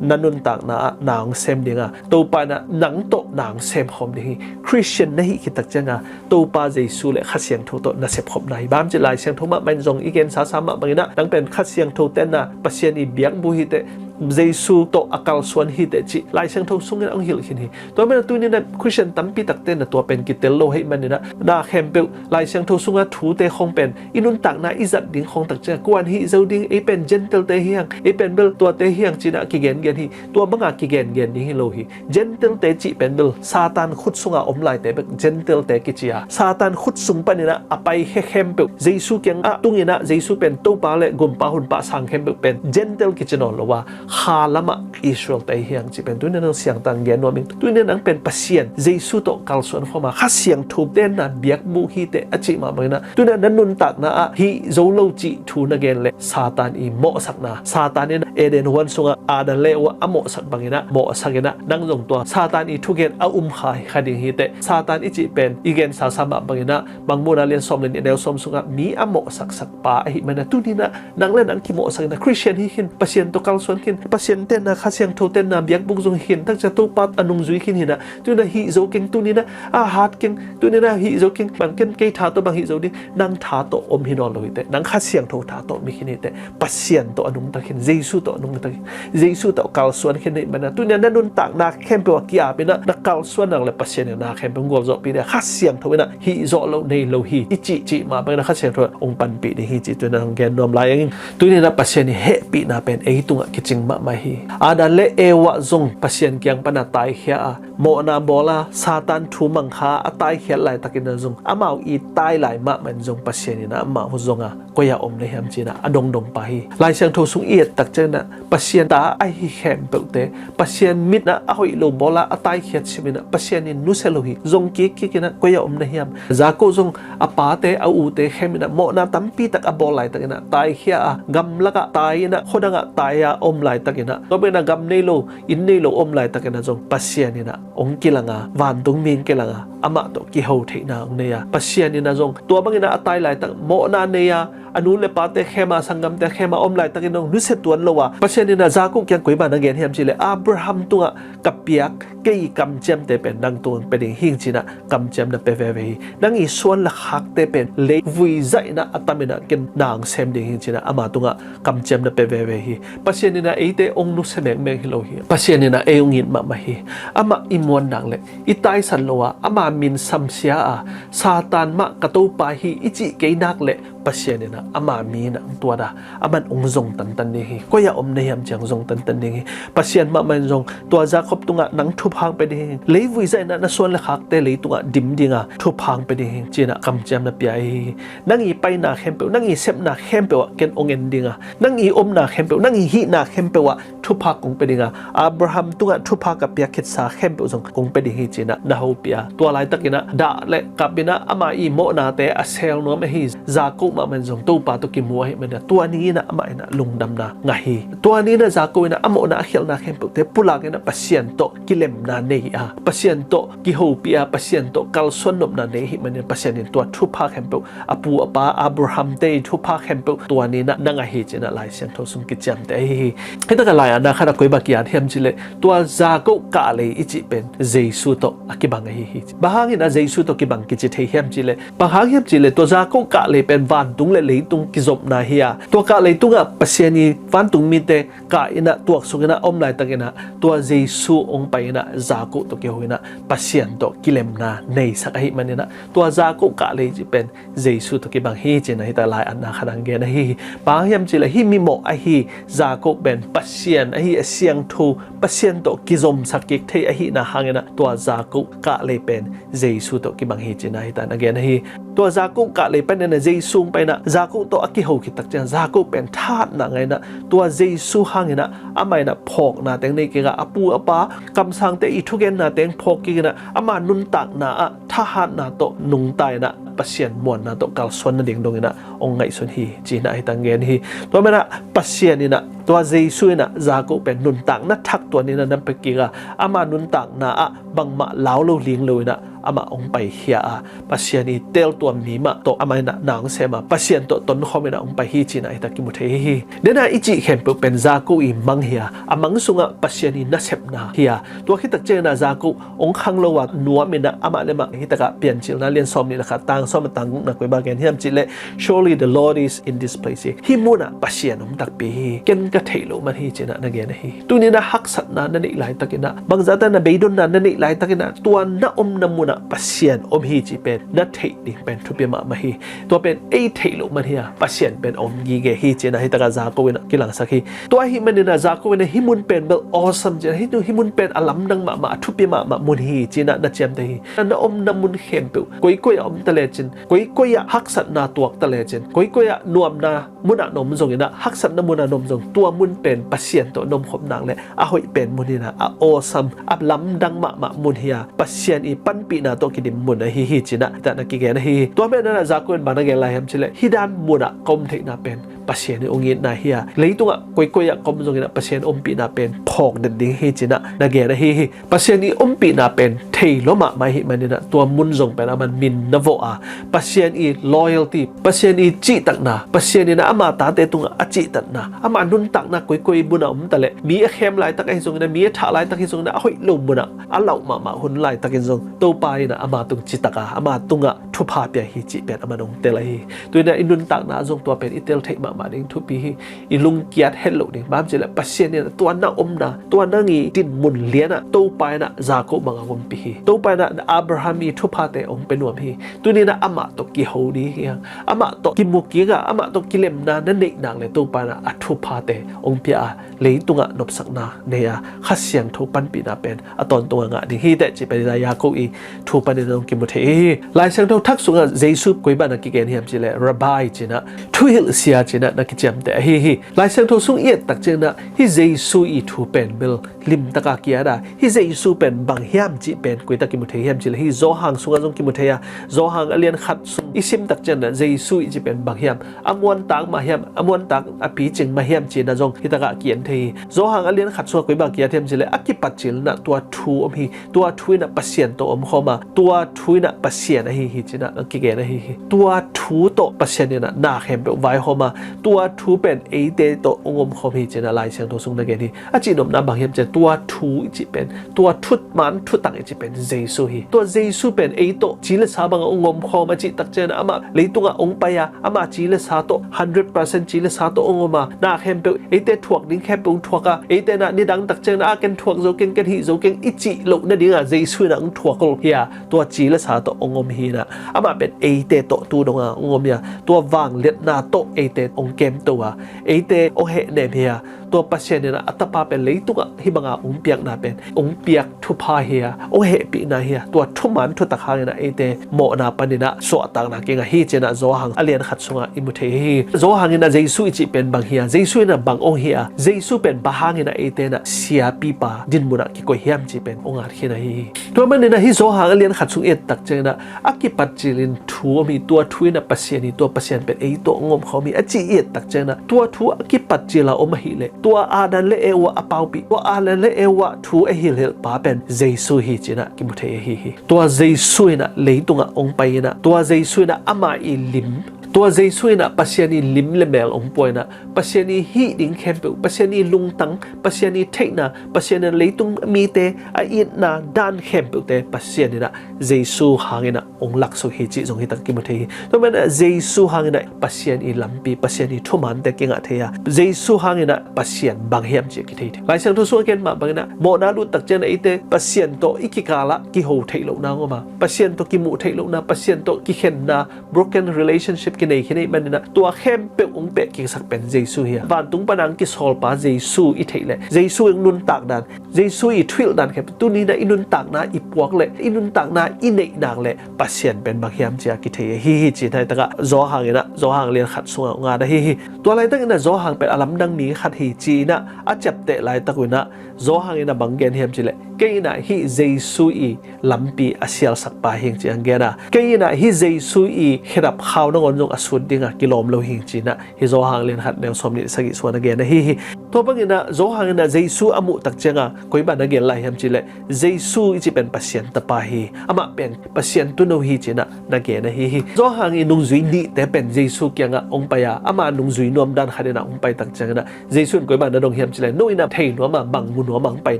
na nuntakna ah na hong sem ding a, Topa inah nang tawh na hong sem khawm ding hi. Khristian na hih khit takcianga Topa Jesu le Kha Siangtho tawh na sepkhopna hi. Bang hiam cihleh Lai Siangtho mahmah in zong i gen sasa mah banginah nang pen Kha Siangtho tenna Pasian i biakbu hi teh, Jesu tawh a kalsuan hi teh cih Lai Siangtho sungin a hong hilh khin hi. Tua manin tuni inah Khristian tampi takte na tua pen kitel lo ahih maninah na khempeuh Lai Siangtho sunga thute khawng pen i nuntakna i zat ding khawng takciang kuan hih zo ding, ei pen Gentile-te hi hang, ei pen bel tuate hi hang ci-inah kigengen hi. Tua banga kigengen ding hi lo hi. Gentile-te cih pen bel Satan khut sunga om laite bek Gentile-te kici a, Satan khut sung paninah a pai khe khempeuh Jesu kiangah tunginah Jesu pen Topa le Gumpa Honpa sang khempeuh pen Gentile kici nawn lo a, kha lamah Israel te hi hang cih pen tuni-in nang siangtho in gen nuam ing. Tuni-in nang pen Pasian Jesu tawh kalsuan khawm a, Kha Siangtho tenna biakbuk hi teh a cih mah bangin ah, tuni-in na nuntakna ah hih zo lo cih thu na gen leh Satan i mawhsakna, Satan in Eden huan sungah Adam le Eva a mawhsak bangin ah, mawhsak in ah, nang zong tua Satan i thugen a um kha, kha ding hi teh. Satan i cih pen i gen sasa mah bangin ah, Mangmuhna lian sawm le nih, neu sawm sungah mi a mawhsaksak pa ahih manin ah, tuni-in ah nang le nang kimawhsak in ah, Khristian hi khin, Pasian tawh kalsuan khin, Pasian tenna, Kha Siangtho tenna biakbuk zong hi khin, takcia Topa a nungzui khin hi-in ah, tuni-in ah hih zo keng, tuni-in ah a hat keng, tuni-in ah hih zo keng, bang ken kei tha tawh bang hih zo ding, nang tha tawh om hi nawn lo hi teh, nang Kha Siangtho tha tawh om hi khin hi teh, Pasian tawh a nungta khin, Jesu tawh a nungta khin, Jesu tawh kalsuan khin ahih manin ah, tuni-in ah na nuntakna khempeuh ah ki-ap in ah, na kalsuan nak leh Pasian in na khempeuh hong gualzawhpih ding a, Kha Siangtho in ah hih zawh loh nei lo hi i cih, cih mah bangin ah Kha Siangtho in hong panpih ding hi cih tuni-in ah hong gen nuam lai ing. Tuni-in ah Pasian i hehpihna pen ei tungah kicing mahmah hi. Adam le Eva zong Pasian kiang pan a taikhia a, mawhna bawl a, Satan thu mang kha a taikhiat laitakin ah zong, amau i tai lai mahmah in zong Pasian in ah amau zong a, koi-ah om na hiam ci-in ah a dongdong pah hi. Lai Siangtho sung i et tak ciangin ah Pasian ta ahi khempeuhte, Pasian mit ah a hoih lo bawl a a taikhiat simin ah Pasian in nusia lo hi. Zong kikkik in ah koi-ah om na hiam? Jakob zong a pate, a ute khem in ah mawhna tampi tak a bawl laitakin ah, taikhia a, gamlak ah tai in ah, khuadang ah tai a om laitakin ah, tua bangin ah gam nei lo, inn nei lo om laitakin ah zong Pasian in ah hong kilang a, vantung mi hong kilang a, amah tawh kiho theihna hong nei a, Pasian in ah zong tua bangin ah a tai laitak, mawhna nei a, a nu le pate khem a, sanggamte khem a om laitakin ah zong nusia tuan lo a, Pasian in ah Jakob kiang koi bang na gen hiam cih leh, Abraham tungah ka piak kei kamciamte pen nang tungah pia ding hi ing ci-in ah kamciam na pia veve hi. Nang i suan le khakte pen leivui zaih in ah a tam in ah ken na hong sem ding hi ing ci-in ah ama tungah kamciam na pia veve hi. Pasian in ah eite hong nusia mengmeng hi lo hi. Pasian in ah ei hong it mahmah hi. Amah i muan nak leh i taisan lo a, ama min samsia a, Satan mah ka Topa hi i cih kei nak leh Pasian in ah ama mi in ah hong tuat a, aman hong zong tantan ding hi. Koi-ah om na hiam ci-a hong zong tantan ding hi. Pasian mahmah in zong tua Jakob tungah nang thupha hong pia ding hi. Leivui zaih in ah na suan le khakte leitungah dim ding a, thupha hong pia ding hi ci-in ah kamciam na pia hi. Nang i paina khempeuh, nang i sepna khempeuh ah ken hong en ding a, nang i omna khempeuh, nang i hihna khempeuh ah thupha kong pia ding a, Abraham tungah thupha ka piak khitsa khempeuh zong kong pia ding hi ci-in ah na hopih a, tua laitakin ah dah le kap in ah ama i mawhnate a sel nuam ahi Jakob mahmah in zong Topa tawh kimu ahih manin ah tua ni in ah amah in ah lungdamna ngah hi. Tua ni in ah Jakob in ah a mawhna a khialhna khempeuhte pulak in ah Pasian tawh kilemna nei a, Pasian tawh kihopih a, Pasian tawh kalsuan nopna nei ahih manin ah Pasian in tua thupha khempeuh, a pu a pa Abraham te i thupha khempeuh tua ni in ah na ngah hi ci-in ah Lai Siangtho sung kiciamteh ahi hi. Hih takah lai-atna khat ah koi bang ki-at hiam cih leh, tua Jakob kahlei i cih pen Jesu tawh a kibang ahi hi. Bang hangin ah Jesu tawh kibang kici thei hiam cih leh, bang hang hiam cih leh tua Jakob kahlei pen vantung le leitung kizopna hi a, tua kahlei tungah Pasian i vantung mite kah in ah tuaksuk in ah om laitakin ah tua Jesu hong pai in ah Jakob tawh kiho in ah Pasian tawh kilemna neisak ahih manin ah tua Jakob kahlei cih pen Jesu tawh kibang hi ci-in ah hih takah lai-atna khat ah hong gen ahi hi. Bang hang hiam cih leh hih mimawh ahi Jakob pen Pasian ahi a, siangtho, Pasian tawh kizomsak kik thei ahihna hangin ah tua Jakob kahlei pen Jesu tawh kibang hi ci-in ah hih takah na gen ahi. Tua Jakob kahlei panin ah Jesu hong pai in ah Jakob tawh a kiho khit tak ciang Jakob pen thahatna ngah in ah tua Jesu hangin ah amah in ah phawkna teng nei kik a, a pu a pa kamsangte i thugenna teng phawk kik in ah ama nuntakna ah thahatna tawh nungta in ah Pasian muanna tawh kalsuan nading dong in ah hong ngaihsun hi ci-in ah hih takah hong gen hi. Tua manin ah Pasian in ah, tua Jesu in ah Jakob pen nuntakna thak tua ni in ah na pia kik a, ama nuntakna ah bangmah lau lo ling lo in ah amah hong paikhia a, Pasian i teeltuam mi mah tawh amah in ah na hong sem a, Pasian tawh tonkhawm in ah hong pai hi ci-in ah hih takah kimu thei hi. Dena i cih khempeuh pen Jakob i mang hi a, a mang sungah Pasian i nasepna hi a, tua khit tak ciangin ah Jakob hong khang lo a nuam in ah amah le amah hih takah Piancilna lian sawm nih le khat, tang sawm a tang gukna koi bang gen hiam cih leh, "Surely the Lord is in this place," hi. Hih munah Pasian om takpi hi, ken ka theih loh man hi ci-in ah na gen ahi. Tuni in ah haksatna na neih laitakin ah, bangzahta na beidonna na neih laitakin ah, tua na omna munah Pasian om hi cih pen na theih ding pen thupi mahmah hi. Tua pen ei theih loh man hi a, Pasian pen om gige hi ci-in ah hih takah Jakob in ah kilangsak hi. Tua ahih manin ah Jakob in ah hih mun pen bel awesome ci-in ah, hih, hih mun pen a lamdang mahmah, a thupi mahmah mun hi ci-in ah na ciamteh hi. Na omna mun khempeuh, koikoi ah om ta lecin, koikoi ah haksatna tuak ta lecin, koikoi ah nuamna munah na om zongin ah, haksatna munah na om zong, tua Tua mun pen Pasian tawh nomkhop nak le a hoih pen mun hi-in ah, a awesome, a lamdang mahmah mun hi a, Pasian i panpihna tawh kidim mun ahi hi ci-in ah, hih tak na kigen ahi hi. Tua manin ah Jakob in bang na gen lai hiam cih leh, hih dan mun ah ka om theihna pen Pasian i hong itna hi a, leitungah koikoi ah ka om zongin ah Pasian ompihna pen phawk den ding hi ci-in ah na gen ahi hi. Pasian i ompihna pen thei lua mahmah ahih manin ah, tua mun zong pen aman min na vawh a, Pasian i loyalty, Pasian i cihtakna, Pasian in ah ama tate tungah a cihtakna, ama nuntakna koikoi mun ah om ta leh, mi a khem laitak ahi zongin ah, mi a thah laitak ahi zongin ah, a hoih lo mun ah a lauh mahmah hun laitakin zong Topa in ah ama tung citak a, ama tungah thupha pia hi cih pen aman hong tel ahi hi. Tu-in ah i nuntakna ah zong tua pen i tel theih mahmah ding thupi hi. I lungkiat het loh ding. Bang hiam cih leh Pasian in ah tua na omna, tua nang i dinmun lian ah Topa in ah Jakob bang hong ompih hi. Topa in ah Abraham i thuphate hong pia nuam hi. Tuni-in ah amah tawh kiho ding hi hang. Amah tawh kimu kik a, amah tawh kilemna na neih nak leh Topa in ah a thuphate hong pia a, leitungah nopsakna nei a, Kha Siangtho panpihna pen a tawntungah ngah ding hi teh cih pen Jakob i thu panin zong kimu thei hi. Lai Siangtho Thak sungah Jesu koi bang na kigen hiam cih leh, Rabbi ci-in ah, thuhilh sia ci-in ah na kiciamteh ahi hi. Lai Siangtho sung i et tak ciangin ah hih Jesu i thu pen bel limtak a ki-at a, hih Jesu pen bang hiam cih pen koi tak kimu thei hiam cih leh, hih Johan sungah zong kimu thei a, Johan a lian khat sung i sim tak ciangin ah Jesu i cih pen bang hiam, a muantak mah hiam, a muantak a picing mah hiam ci-in ah zong hih takah ki-en thei hi. Johan a lian khat sungah koi bang ki-at hiam cih leh, a kipat cil in ah tua Thu om hi. Tua Thu in ah Pasian tawh omkhawm a, tua Thu in ah Pasian ahi hi ci-in ah kigen ahi hi. Tua Thu tawh Pasian in ah na khempeuh vaihawm a, tua Thu pen eite tawh hong omkhawm hi ci-in ah Lai Siangtho sung na gen hi. A cihnopna bang hiam cih leh, tua Thu i cih pen, tua thuman thutak i cih pen Jesu hi. Tua Jesu pen ei tawh ci le sa bangah hong omkhawm a, cih tak ciangin ah amah leitungah hong pai a, ama ci le sa tawh, hundred percent ci le sa tawh hong om a, na khempeuh, eite thuak ding khempeuh hong thuak a, eite in ah nidang tak ciangin ah, a, ken thuak zo keng, ken hih zo keng i cih loh nadingah Jesu in ah hong thuak lo hi a, tua ci le sa tawh hong om hi-in ah, amah pen eite tawh tu dongah hong om hi a, tua vangliatna tawh eite hong kemto a, eite hong hehnem hi a, tua Pasian in ah a Tapa pen leitungah hih bangah hong piakna pen, hong piak thupha hi a, hong hehpihna hi a, tua thuman thutak hangin ah eite mawhna panin ah suahtakna kingah hi ci-in ah Johan a lian khat sungah i mu thei hi. Johan in ah Jesu i cih pen bang hi a, Jesu in ah bang hong hi a, Jesu pen bang hangin ah eite in ah siapipa dinmun ah kikoih hiam cih pen hong at khin ahi hi. Tua manin ah hih Johan a lian khat sung i et tak ciangin ah a kipat cilin Thu om hi, tua Thu in ah Pasian hi, tua Pasian pen ei tawh hong omkhawm hi a ci i et tak ciangin ah, tua Thu a kipat cil a om ahih leh, tua Adam le Eva a paupih, tua Adam le Eva thu a hilhhilh pa pen Jesu hi ci-in ah kimu thei ahi hi. Tua Jesu in ah leitungah hong pai in ah, tua Jesu in ah ama i lim, tua Jesu in ah Pasian i lim le mel hong pua in ah, Pasian i hih ding khempeuh, Pasian i lungtang, Pasian i theihna, Pasian in ah leitung mite a itna dan khempeuhte Pasian in ah Jesu hangin ah hong laksuk hi cih zong hih tak kimu thei hi. Tua manin ah Jesu hangin ah Pasian i lampi, Pasian i thumante kingah thei a, Jesu hangin ah Pasian bang hiam cih kithei thei. Lai Siangtho sung a gen mah bangin ah, mawhna lut tak ciangin ah eite Pasian tawh i kikal ah kiho theih lohna hong om a, Pasian tawh kimuh theih lohna, Pasian tawh kikhenna, broken relationship kinei khin ahih manin ah, tua khempeuh hong peh kiksak pen Jesu hi a, vantung pan a hong kisawl pa Jesu i theih leh, Jesu i hong nuntak dan, Jesu i thuhilh dan khempeuh tuni-in ah i nuntakna i puak leh, i nuntakna i neih nak leh, Pasian pen bang hiam ci-a kithei ahi hi ci-in ah hih takah Johan in ah, Johan lian khat sungah hong at ahi hi. Tua laitakin ah Johan pen a lamdang mi khat hi ci-in ah a ciapteh laitak un ah, Johan in ah bang gen hiam cih leh, kei in ah hih Jesu i lampi a sialsak pa hi ing ci-in ah gen a, kei in ah hih Jesu i khedap khau nangawn zong a sut ding a kilawm lo hi ing ci-in ah, hih Johan lian khat neu sawmnih sagih sung ah na gen ahi hi. Tua bangin ah Johan in ah Jesu a muh tak ciangin ah koi bang na gen lai hiam cih leh, Jesu i cih pen Pasian Tapa hi, amah pen Pasian Tuuno hi ci-in ah na gen ahi hi. Johan i nungzui nihte pen Jesu kiangah hong pai a, ama nungzui nuam dan khat in ah hong pai tak ciangin ah, Jesu in koi bang na dong hiam cih leh, no in ah thei nuam a, bang mu nuam a hong pai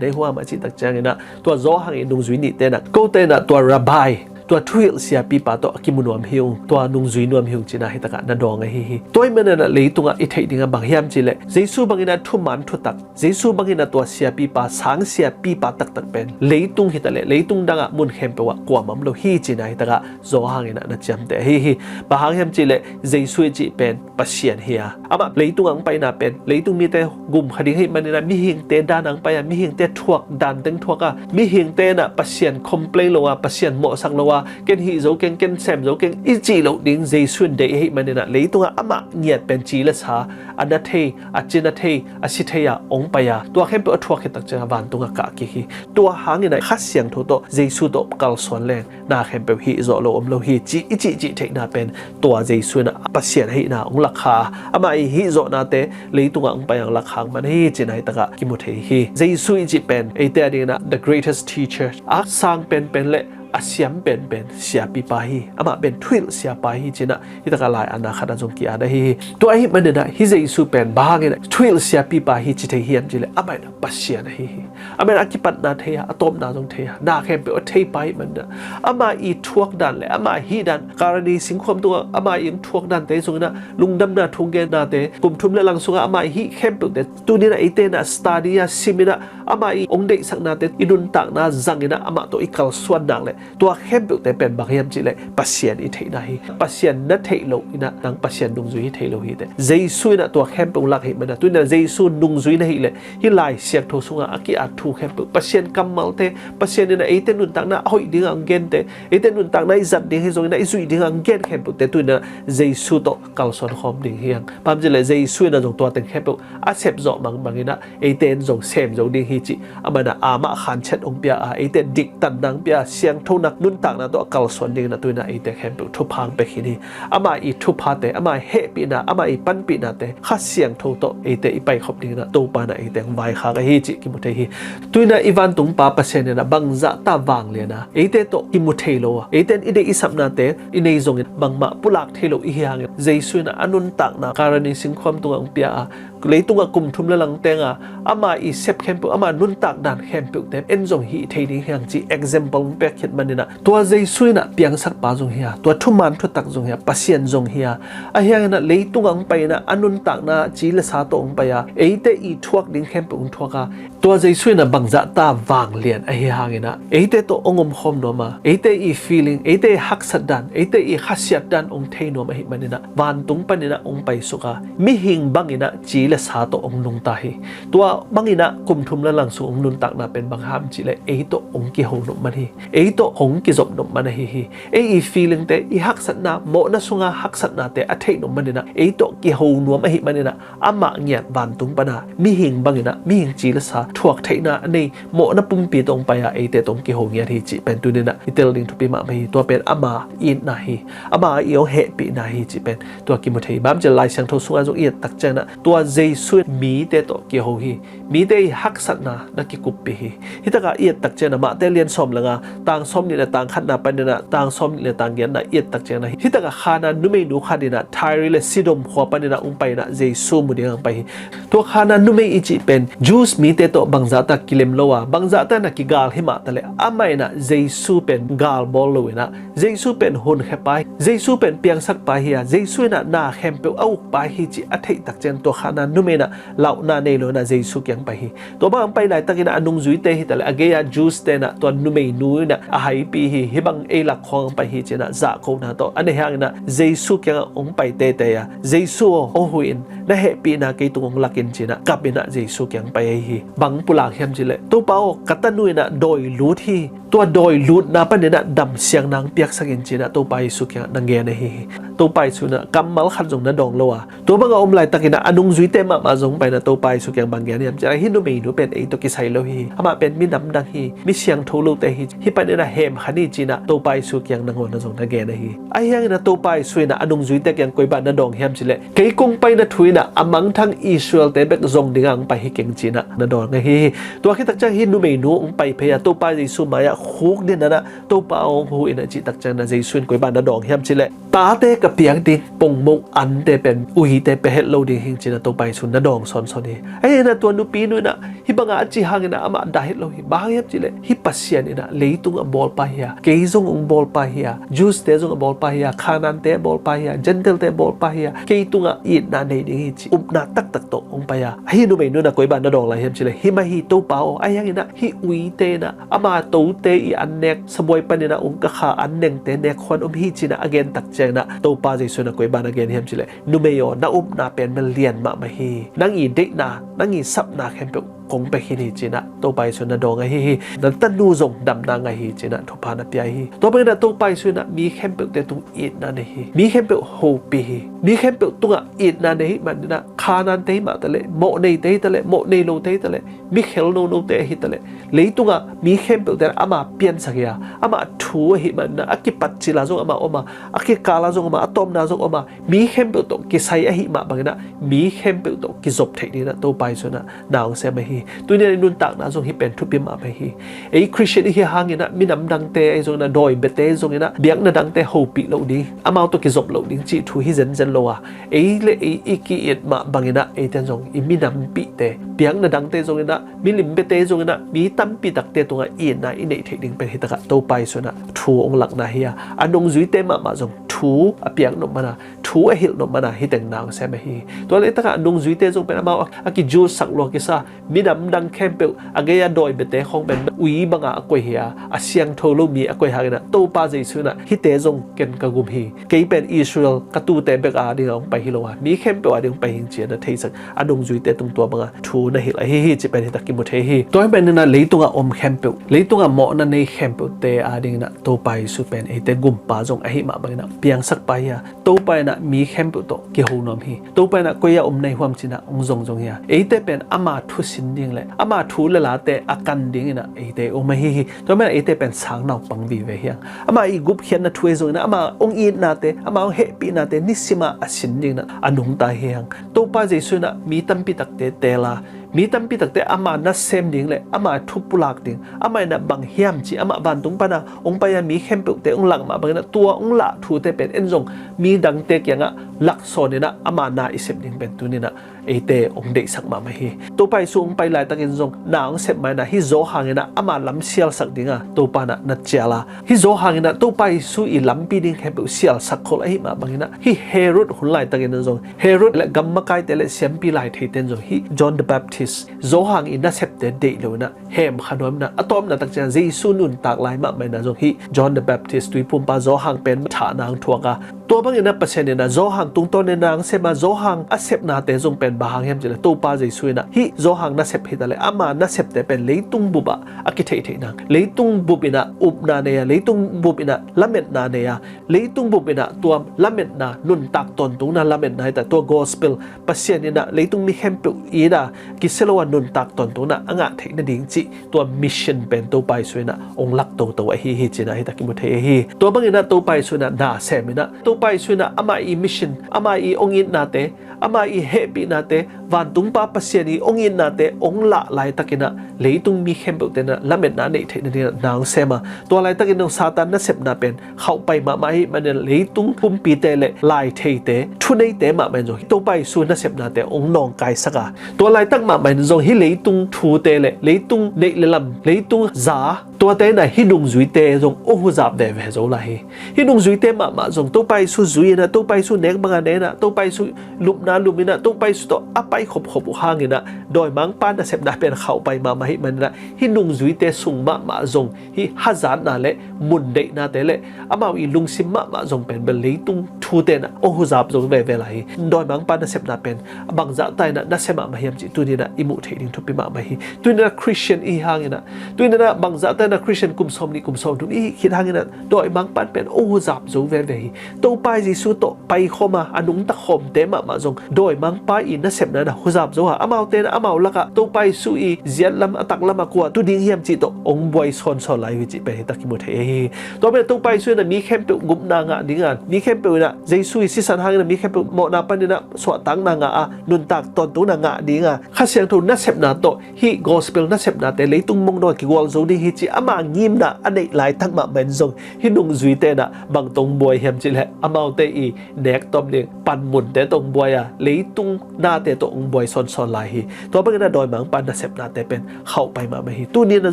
na hi hiam a cih tak ciangin ah, tua Johan i nungzui nihte in ah, kote in ah tua Rabbi, tua thuhilh siapipa tawh a kimu nuam hi ung, tua nungzui nuam hi ung ci-in ah hih takah na dawng ahi hi. Tua ahih manin ah leitungah i theih ding ah bang hiam cih leh, Jesu bangin ah thuman thutak, Jesu bangin ah tua siapipa, sang siapipa taktak pen leitung hi ta leh, leitung dangah mun khempeuh ah kuamah om lo hi ci-in ah hih takah Johan in ah na ciamteh ahi hi. Bang hang hiam cih leh, Jesu i cih pen Pasian hi a, amah leitung ah hong paina pen leitung mite gum kha ding ahih manin ah mihingte dan ah hong pai a, mihingte thuak dan teng thuak a, mihingte in ah Pasian complain lo a, Pasian mawhsak lo a, Ken hih zo keng, ken sem zo keng i cih loh ding Jesu in deih ahih manin ah, leitungah amah ngiat pen ci le sa, a na thei, a cina thei, a si thei ah hong pai a, tua khempeuh a thuak khit tak ciangah vantungah kah kik hi. Tua hangin ah Kha Siangtho tawh, Jesu tawh kalsuan leng na khempeuh hih zawh lo om lo hi, ci i cihcih theihna pen tua Jesu in ah Pasian ahihna hong lakkhak a, amah i hih zawhnate leitungah hong pai a hong lakkhak man hi, cihna hih takah kimu thei hi. Jesu i cih pen eite adingin ah the greatest teacher, a sang penpen le a siam penpen siapipa hi. Amah pen thuhilh siapa hi, ci-in ah hih takah lai-atna khatah zong ki-at ahi hi. Tua ahih manin ah hih Jesu pen bang hangin ah thuhilh siapipa hi ci thei hiam cih leh, amah in ah Pasian ahi hi. Amah in ah a kipatna thei a, a tawpna zong thei a, na khempeuh a theipa ahih manin ah, amah i thuak dan le amah hih dan, Kalvari singkhuam tungah amah i thuak dante zongin ah, lungdamna thugennate, kum thum le lang sungah amah i hih khempeuhte, tuni-in ah eite in ah study a, sim in ah, amah i hong deihsaknate i nuntakna zangin ah amah tawh i kalsuan nak leh, tua khempeuhte pen bang hiam cih leh Pasian i theihna hi. Pasian na theih loh in ah nang Pasian nungzui hi thei lo hi teh. Jesu in ah tua khempeuh lak ahih manin ah, tu-in ah Jesu nungzui na hih leh, hih Lai Siangtho sungah a ki-at thu khempeuh, Pasian kammalte, Pasian in ah eite nuntakna a hoih dingah hong gente, eite nuntakna i zat ding hi zongin ah i zuih dingah hong gen khempeuhte, tu-in ah Jesu tawh kalsuan khawm ding hi hang. Bang hang hiam cih leh Jesu in ah zong tua teng khempeuh a sep zawh mangbangin ah eite in zong sem zo ding hi cih amah in ah amah khanciat hong pia a, eite diktanna hong pia a, siangthona nuntakna tawh a kalsuan dingin ah tu-in ah eite khempeuh thupha hong pia khin hi. Amah i thuphate, amah i hehpihna, amah i panpihnate Kha Siangtho tawh eite i paikhop dingin ah Topa in ah eite hong vaikhak ahi cih kimu thei hi. Tu-in ah i vantung Pa Pasian in ah bangzahta vanglian a, eite tawh kimu thei lo a, eite in i deih i sapnate i nei zongin bangmah pulak thei lo i hi hangin, Jesu in ah a nuntakna Kalvari singkhuam tungah hong pia a, leitungah kum thum le lang teng a, amah i sep khempeuh, amah nuntak dan khempeuhte en zong hih thei ding hi hang cih example hong pia khit manin ah, tua Jesu in ah piangsakpa zong hi a, tua thuman thutak zong hi a, Pasian zong hi a, ahi hangin ah leitungah hong pai in ah a nuntakna ci le sa tawh hong pai a, eite i thuak ding khempeuh hong thuak a, tua Jesu in ah bangzahta vanglian ahi hangin ah, eite tawh hong omkhawm nuam a, eite i feeling, eite i haksat dan, eite i khasiat dan hong thei nuam ahih manin ah, vantung panin ah hong paisuk a, mihing bangin ah ci le sa tawh hong nungta hi. Tua bangin ah kum thum le lang sung hong nuntakna pen bang hiam cih leh, ei tawh hong kiho nop man hi. Ei tawh hong kizop nop man ahi hi. Ei i feelingte, i haksatna, mawhna sunga haksatnate a theih nop manin ah, ei tawh kiho nuam ahih manin ah, amah ngiat vantung pan a, mihing bangin ah, mihing ci le sa thuak theihna a nei mawhna pumpi tawh hong pai a, eite tawh hong kiho ngiat hi cih pen tuni-in ah i tel ding thupi mahmah hi. Tua pen ama itna hi, ama i hong hehpihna hi cih pen tua kimu thei hi. Bang hang hiam cih leh Lai Siangtho sungah zong i et tak ciangin ah, tua Jesu in mite tawh kiho hi. Mite i haksatna na kikuppih hi. Hih takah i et tak ciangin ah Mate lian sawm le nga, tang sawmnih le tang khatna panin ah tang sawmnih le tang giatna i et tak ciangin ah, hih takah Kana numeinu khat in ah Tyre le Sidon khua panin ah hong pai in ah Jesu mu dingin hong pai hi. Tua Kana numei i cih pen Jews mite tawh bangzahta kilem lo a, bangzahta in ah kigal hi mah taleh, amah in ah Jesu pen galbawl lo in ah, Jesu pen hunkhia pa hi, Jesu pen piangsak pa hi a, Jesu in ah na khempeuh a uk pa hi cih a theih tak ciangin tua Kana numei in ah lauhna nei lo in ah Jesu kiang pai hi. Tua bang hong pai laitakin ah a nungzuite hi taleh, a gei-a Jews-te in ah tua numeinu in ah a haipi hi, hih bang ei lak khawng hong pai hi ci-in ah zahkona tawh a neih hangin ah Jesu kiangah hong pai teitei a, Jesu aw, hong huh in, na hehpihna kei tung hong lak in ci-in ah kap in ah Jesu kiang pai ahi hi. Bang pulak hiam cih leh, Topa aw, ka tanu in ah dawi lut hi, tua dawi lutna panin ah damsiangna hong piaksak in ci-in ah Topa Jesu kiangah na ngen ahi hi. Topa Jesu in ah kammal khat zong na dawng lo a, tua bangah om laitakin ah a nungzuite mahmah zong pai in ah Topa Jesu kiang bang gen hiam cih leh, hih numeinu pen ei tawh kisai lo hi, amah pen minam dang hi, mi siangtho lote hi, hih panin ah hemkha ni ci-in ah Topa Jesu kiang nangawn ah zong na gen ahi hi. Ahi hangin ah Topa Jesu in ah a nungzuite kiang koi bang na dawng hiam cih leh, kei kong paina thu in ah a mangthang Israel-te bek zong dingin hong pai hi keng ci-in ah na dawng ahi hi. Tua khit tak ciang hih numeinu hong pai phei a, Topa Jesu mai-ah khukdin in ah, Topa aw, hong huh in ah cih tak ciangin ah Jesu in koi bang na dawng hiam cih leh, tate ka piak ding pongmoh ante pen uite pia het lo ding hi ci-in ah Topa Jesu in na dawng sawnsawn hi. Ahi hangin ah tua nupinu in ah hih bangah a cih hangin ah amah dah het lo hi. Bang hang hiam cih leh, hih Pasian in ah leitung a bawlpa hi a, kei zong hong bawlpa hi a, Jews-te zong a bawlpa hi a, Kanaan-te a bawlpa hi a, Gentile-te a bawlpa hi a, kei tungah itna nei ding hi cih upna taktak tawh hong pai a, hih numeinu in ah koi bang na dawng lai hiam cih leh, hih mah hi Topa aw, ahi hangin ah hih uite in ah ama tote i an nek, sabuai panin ah ung ka kha an nengte nek khuan om hi ci-in ah a gen tak ciangin ah Topa Jesu in ah koi bang na gen hiam cih leh, numei aw, na upna pen mah lian mahmah hi. Nang i deihna, nang i sapna khempeuh kong pia khin hi ci-in ah Topa Jesu in ah dawng ahi hi. Na tanu zong damna ngah hi ci-in ah thupha na pia hi. Tua bangin ah Topa Jesu in ah mi khempeuhte tung itna nei hi. Mi khempeuh hopih hi. Mi khempeuh tungah itna nei hi manin ah Khanante hi mah taleh, mawh neite hi taleh, mawh nei lote hi taleh, mi khel nonote ahi taleh, leitungah mi khempeuhte in ah ama piansak hi a, ama thu ahi manin ah a kipat cil ah zong ama om a, a kikal ah zong om a, a tawpna zong om a, mi khempeuh tawh kisai ahi mah bangin ah mi khempeuh tawh kizop theih dingin ah Topa Jesu in ah na hong sem ahi hi. Tuni-in ah i nuntakna zong hih pen thupi mahmah hi. Ei Khristian i hi hangin ah minam dangte ahi zongin ah, dawi biate zongin ah, biakna dangte hopih loh ding, amau tawh kizop loh ding cih thu hi zenzen lo a, ei le ei i ki-it mah bangin ah eite in zong i minampihte, biakna dangte zongin ah, milim biate zongin ah, mi tampi takte tungah itna i neih theih ding pen hi takah Topa Jesu in ah thu hong lakna hi a, a nungzuite mahmah zong thu a piak nop man a, thu a hilh nop man a, hih teng na hong sem ahi hi. Tua leh takah a nungzuite zong pen amau a, a kijulsak lua kisa, minam dang khempeuh a gei a dawi biate khawng pen ui bangah a koih hi a, a siangtho lo mi a koih hangin ah Topa Jesu in ah hihte zong ken ka gum hi. Kei pen Israel ka tute bek a dingin ah hong pai hi lo a, mi khempeuh a ding hong pai hi ing ci-in ah na theisak a nungzuite tung tua bangah thu na hilh ahi hi cih pen hi tak kimu thei hi. Tua hi manin ah leitungah om khempeuh, leitungah mawhna nei khempeuhte a dingin ah Topa Jesu pen eite gumpa zong ahi mah bangin ah piangsakpa hi a, Topa in ah mi khempeuh tawh kiho nuam hi. Topa in ah koi ah om na hi hiam ci-in ah hong zongzong hi a, eite pen ama thu sin ding le ama thu le late a kan dingin ah eite om ahi hi. Tua manin ah eite pen sang naupang vive hi hang. Ama i gupkhiatna thu ahi zongin ah, ama hong itnate, ama hong hehpihnate nisim ah a sin dingin ah a nungta hi hang. Topa Jesu in ah mi tampi takte teel a, mi tampi takte ama nasem ding le ama thu pulak ding, amah in ah bang hiam cih, amah vantung pan a hong pai a mi khempeuhte hong lak mah bangin ah tua hong lah thute pen en zong mi dangte kiangah laksawnin ah ama na i sep ding pen tuni-in ah eite hong deihsak mahmah hi. Topa Jesu hong pai laitakin zong na hong sep ma-in ah hih Johan in ah ama lam sialsak dingah Topa in ah na cial a, hih Johan in ah Topa Jesu i lampi ding khempeuh sialsak khol ahi mah bangin ah hih Herod hun laitakin ah zong Herod le gam makaite le siampi laitheite in zong hih John the Baptist, Johan i nasepte deih lo-in ah hemkha nuam in ah, a tawpna tak ciang Jesu nuntak lai mahmah in ah zong hih John the Baptist, tuiphumpa Johan pen thahna hong thuak a, tua bangin ah Pasian in ah Johan tungtawnin na hong sem a, Johan a sepnate zong pen bang hang hiam cih leh Topa Jesu in ah hih Johan nasep hi taleh ama nasepte pen leitung bup ah a kitheihtheih nang, leitung bup in ah upna nei a, leitung bup in ah lametna nei a, leitung bup in ah tua lametna, nuntak tawntungna lametna hi ta, tua gospel, Pasian in ah leitung mi khempeuh in ah kisia lo a nuntak tawntungna a ngah theih nading cih tua mission pen Topa Jesu in ah hong lak toto ahi hi cih in ah hi tak kimu thei ahi hi. Tua bangin ah Topa Jesu in ah na sem in ah, Topa Jesu in ah ama i mission, ama i hong itnate, ama i hehpihnate, vantungpa Pasian i hong itnate hong lah laitakin ah leitung mi khempeuhte in ah lametna a neih theih nading ah na hong sem a, tua laitakin ah Satan nasepna pen khauhpai mahmah ahih manin leitung pumpite le laitheite, thuneite mahmah in zong hih Topa Jesu nasepnate hong nawngkaisak a, tua laitak mahmah in zong hih leitung thute le leitung neih le lam, leitung za, tuate in ah hih nungzuite zong hong huzap veve zo lai hi. Hih nungzuite mahmah zong Topa Jesu zui in ah, Topa Jesu nek banga ne in ah, Topa Jesu lupna lum in ah, Topa Jesu tawh a pai khopkhop uh hangin ah dawimangpa nasepna pen khauhpai mahmah ahih manin ah hih nungzuite sung mahmah zong hih hazatna le mundeihnate le amau i lungsim mahmah zong pen bel leitung thute in ah hong huzap zo veve lai hi. Dawimangpa nasepna pen bangzahta in ah nasia mahmah hiam cih tuni in ah i muh theih ding thupi mahmah hi. Tuni in ah Khristian i hi hangin ah, tuni in ah bangzahta in ah Khristian kum sawmnih kum sawmthum i hih khit hangin ah dawimangpa pen hong huzap zo veve hi. Topa Jesu tawh paikhawm a, a nungta khawmte mahmah zong dawimangpa i nasepna in ah huzap zo a, amaute in ah amau lakah Topa Jesu i ziatlam a taklam a kua tu ding hiam cih tawh hong buai sawnsawn lai uh hi cih pen hi tak kimu thei ahi hi. Tua pen Topa Jesu in ah mi khempeuh gupna ngah ding a, mi khempeuh in ah Jesu i sisan hangin ah mi khempeuh mawhna panin ah suahtakna ngah a, nuntak tawntungna ngah ding a, Kha Siangtho nasepna tawh hih gospel nasepnate leitung mongdong ah kigual zo ding hi cih ama ngimna a neih laitak mahmah in zong hih nungzuite in ah bang tawh hong buai hiam cih leh amaute i nek tawm ding panmunte tawh hong buai a, leitung nate tawh hong buai sawnsawn lai hi. Tua bangin ah dawimangpa nasepnate pen khauhpai mahmah hi. Tuni in ah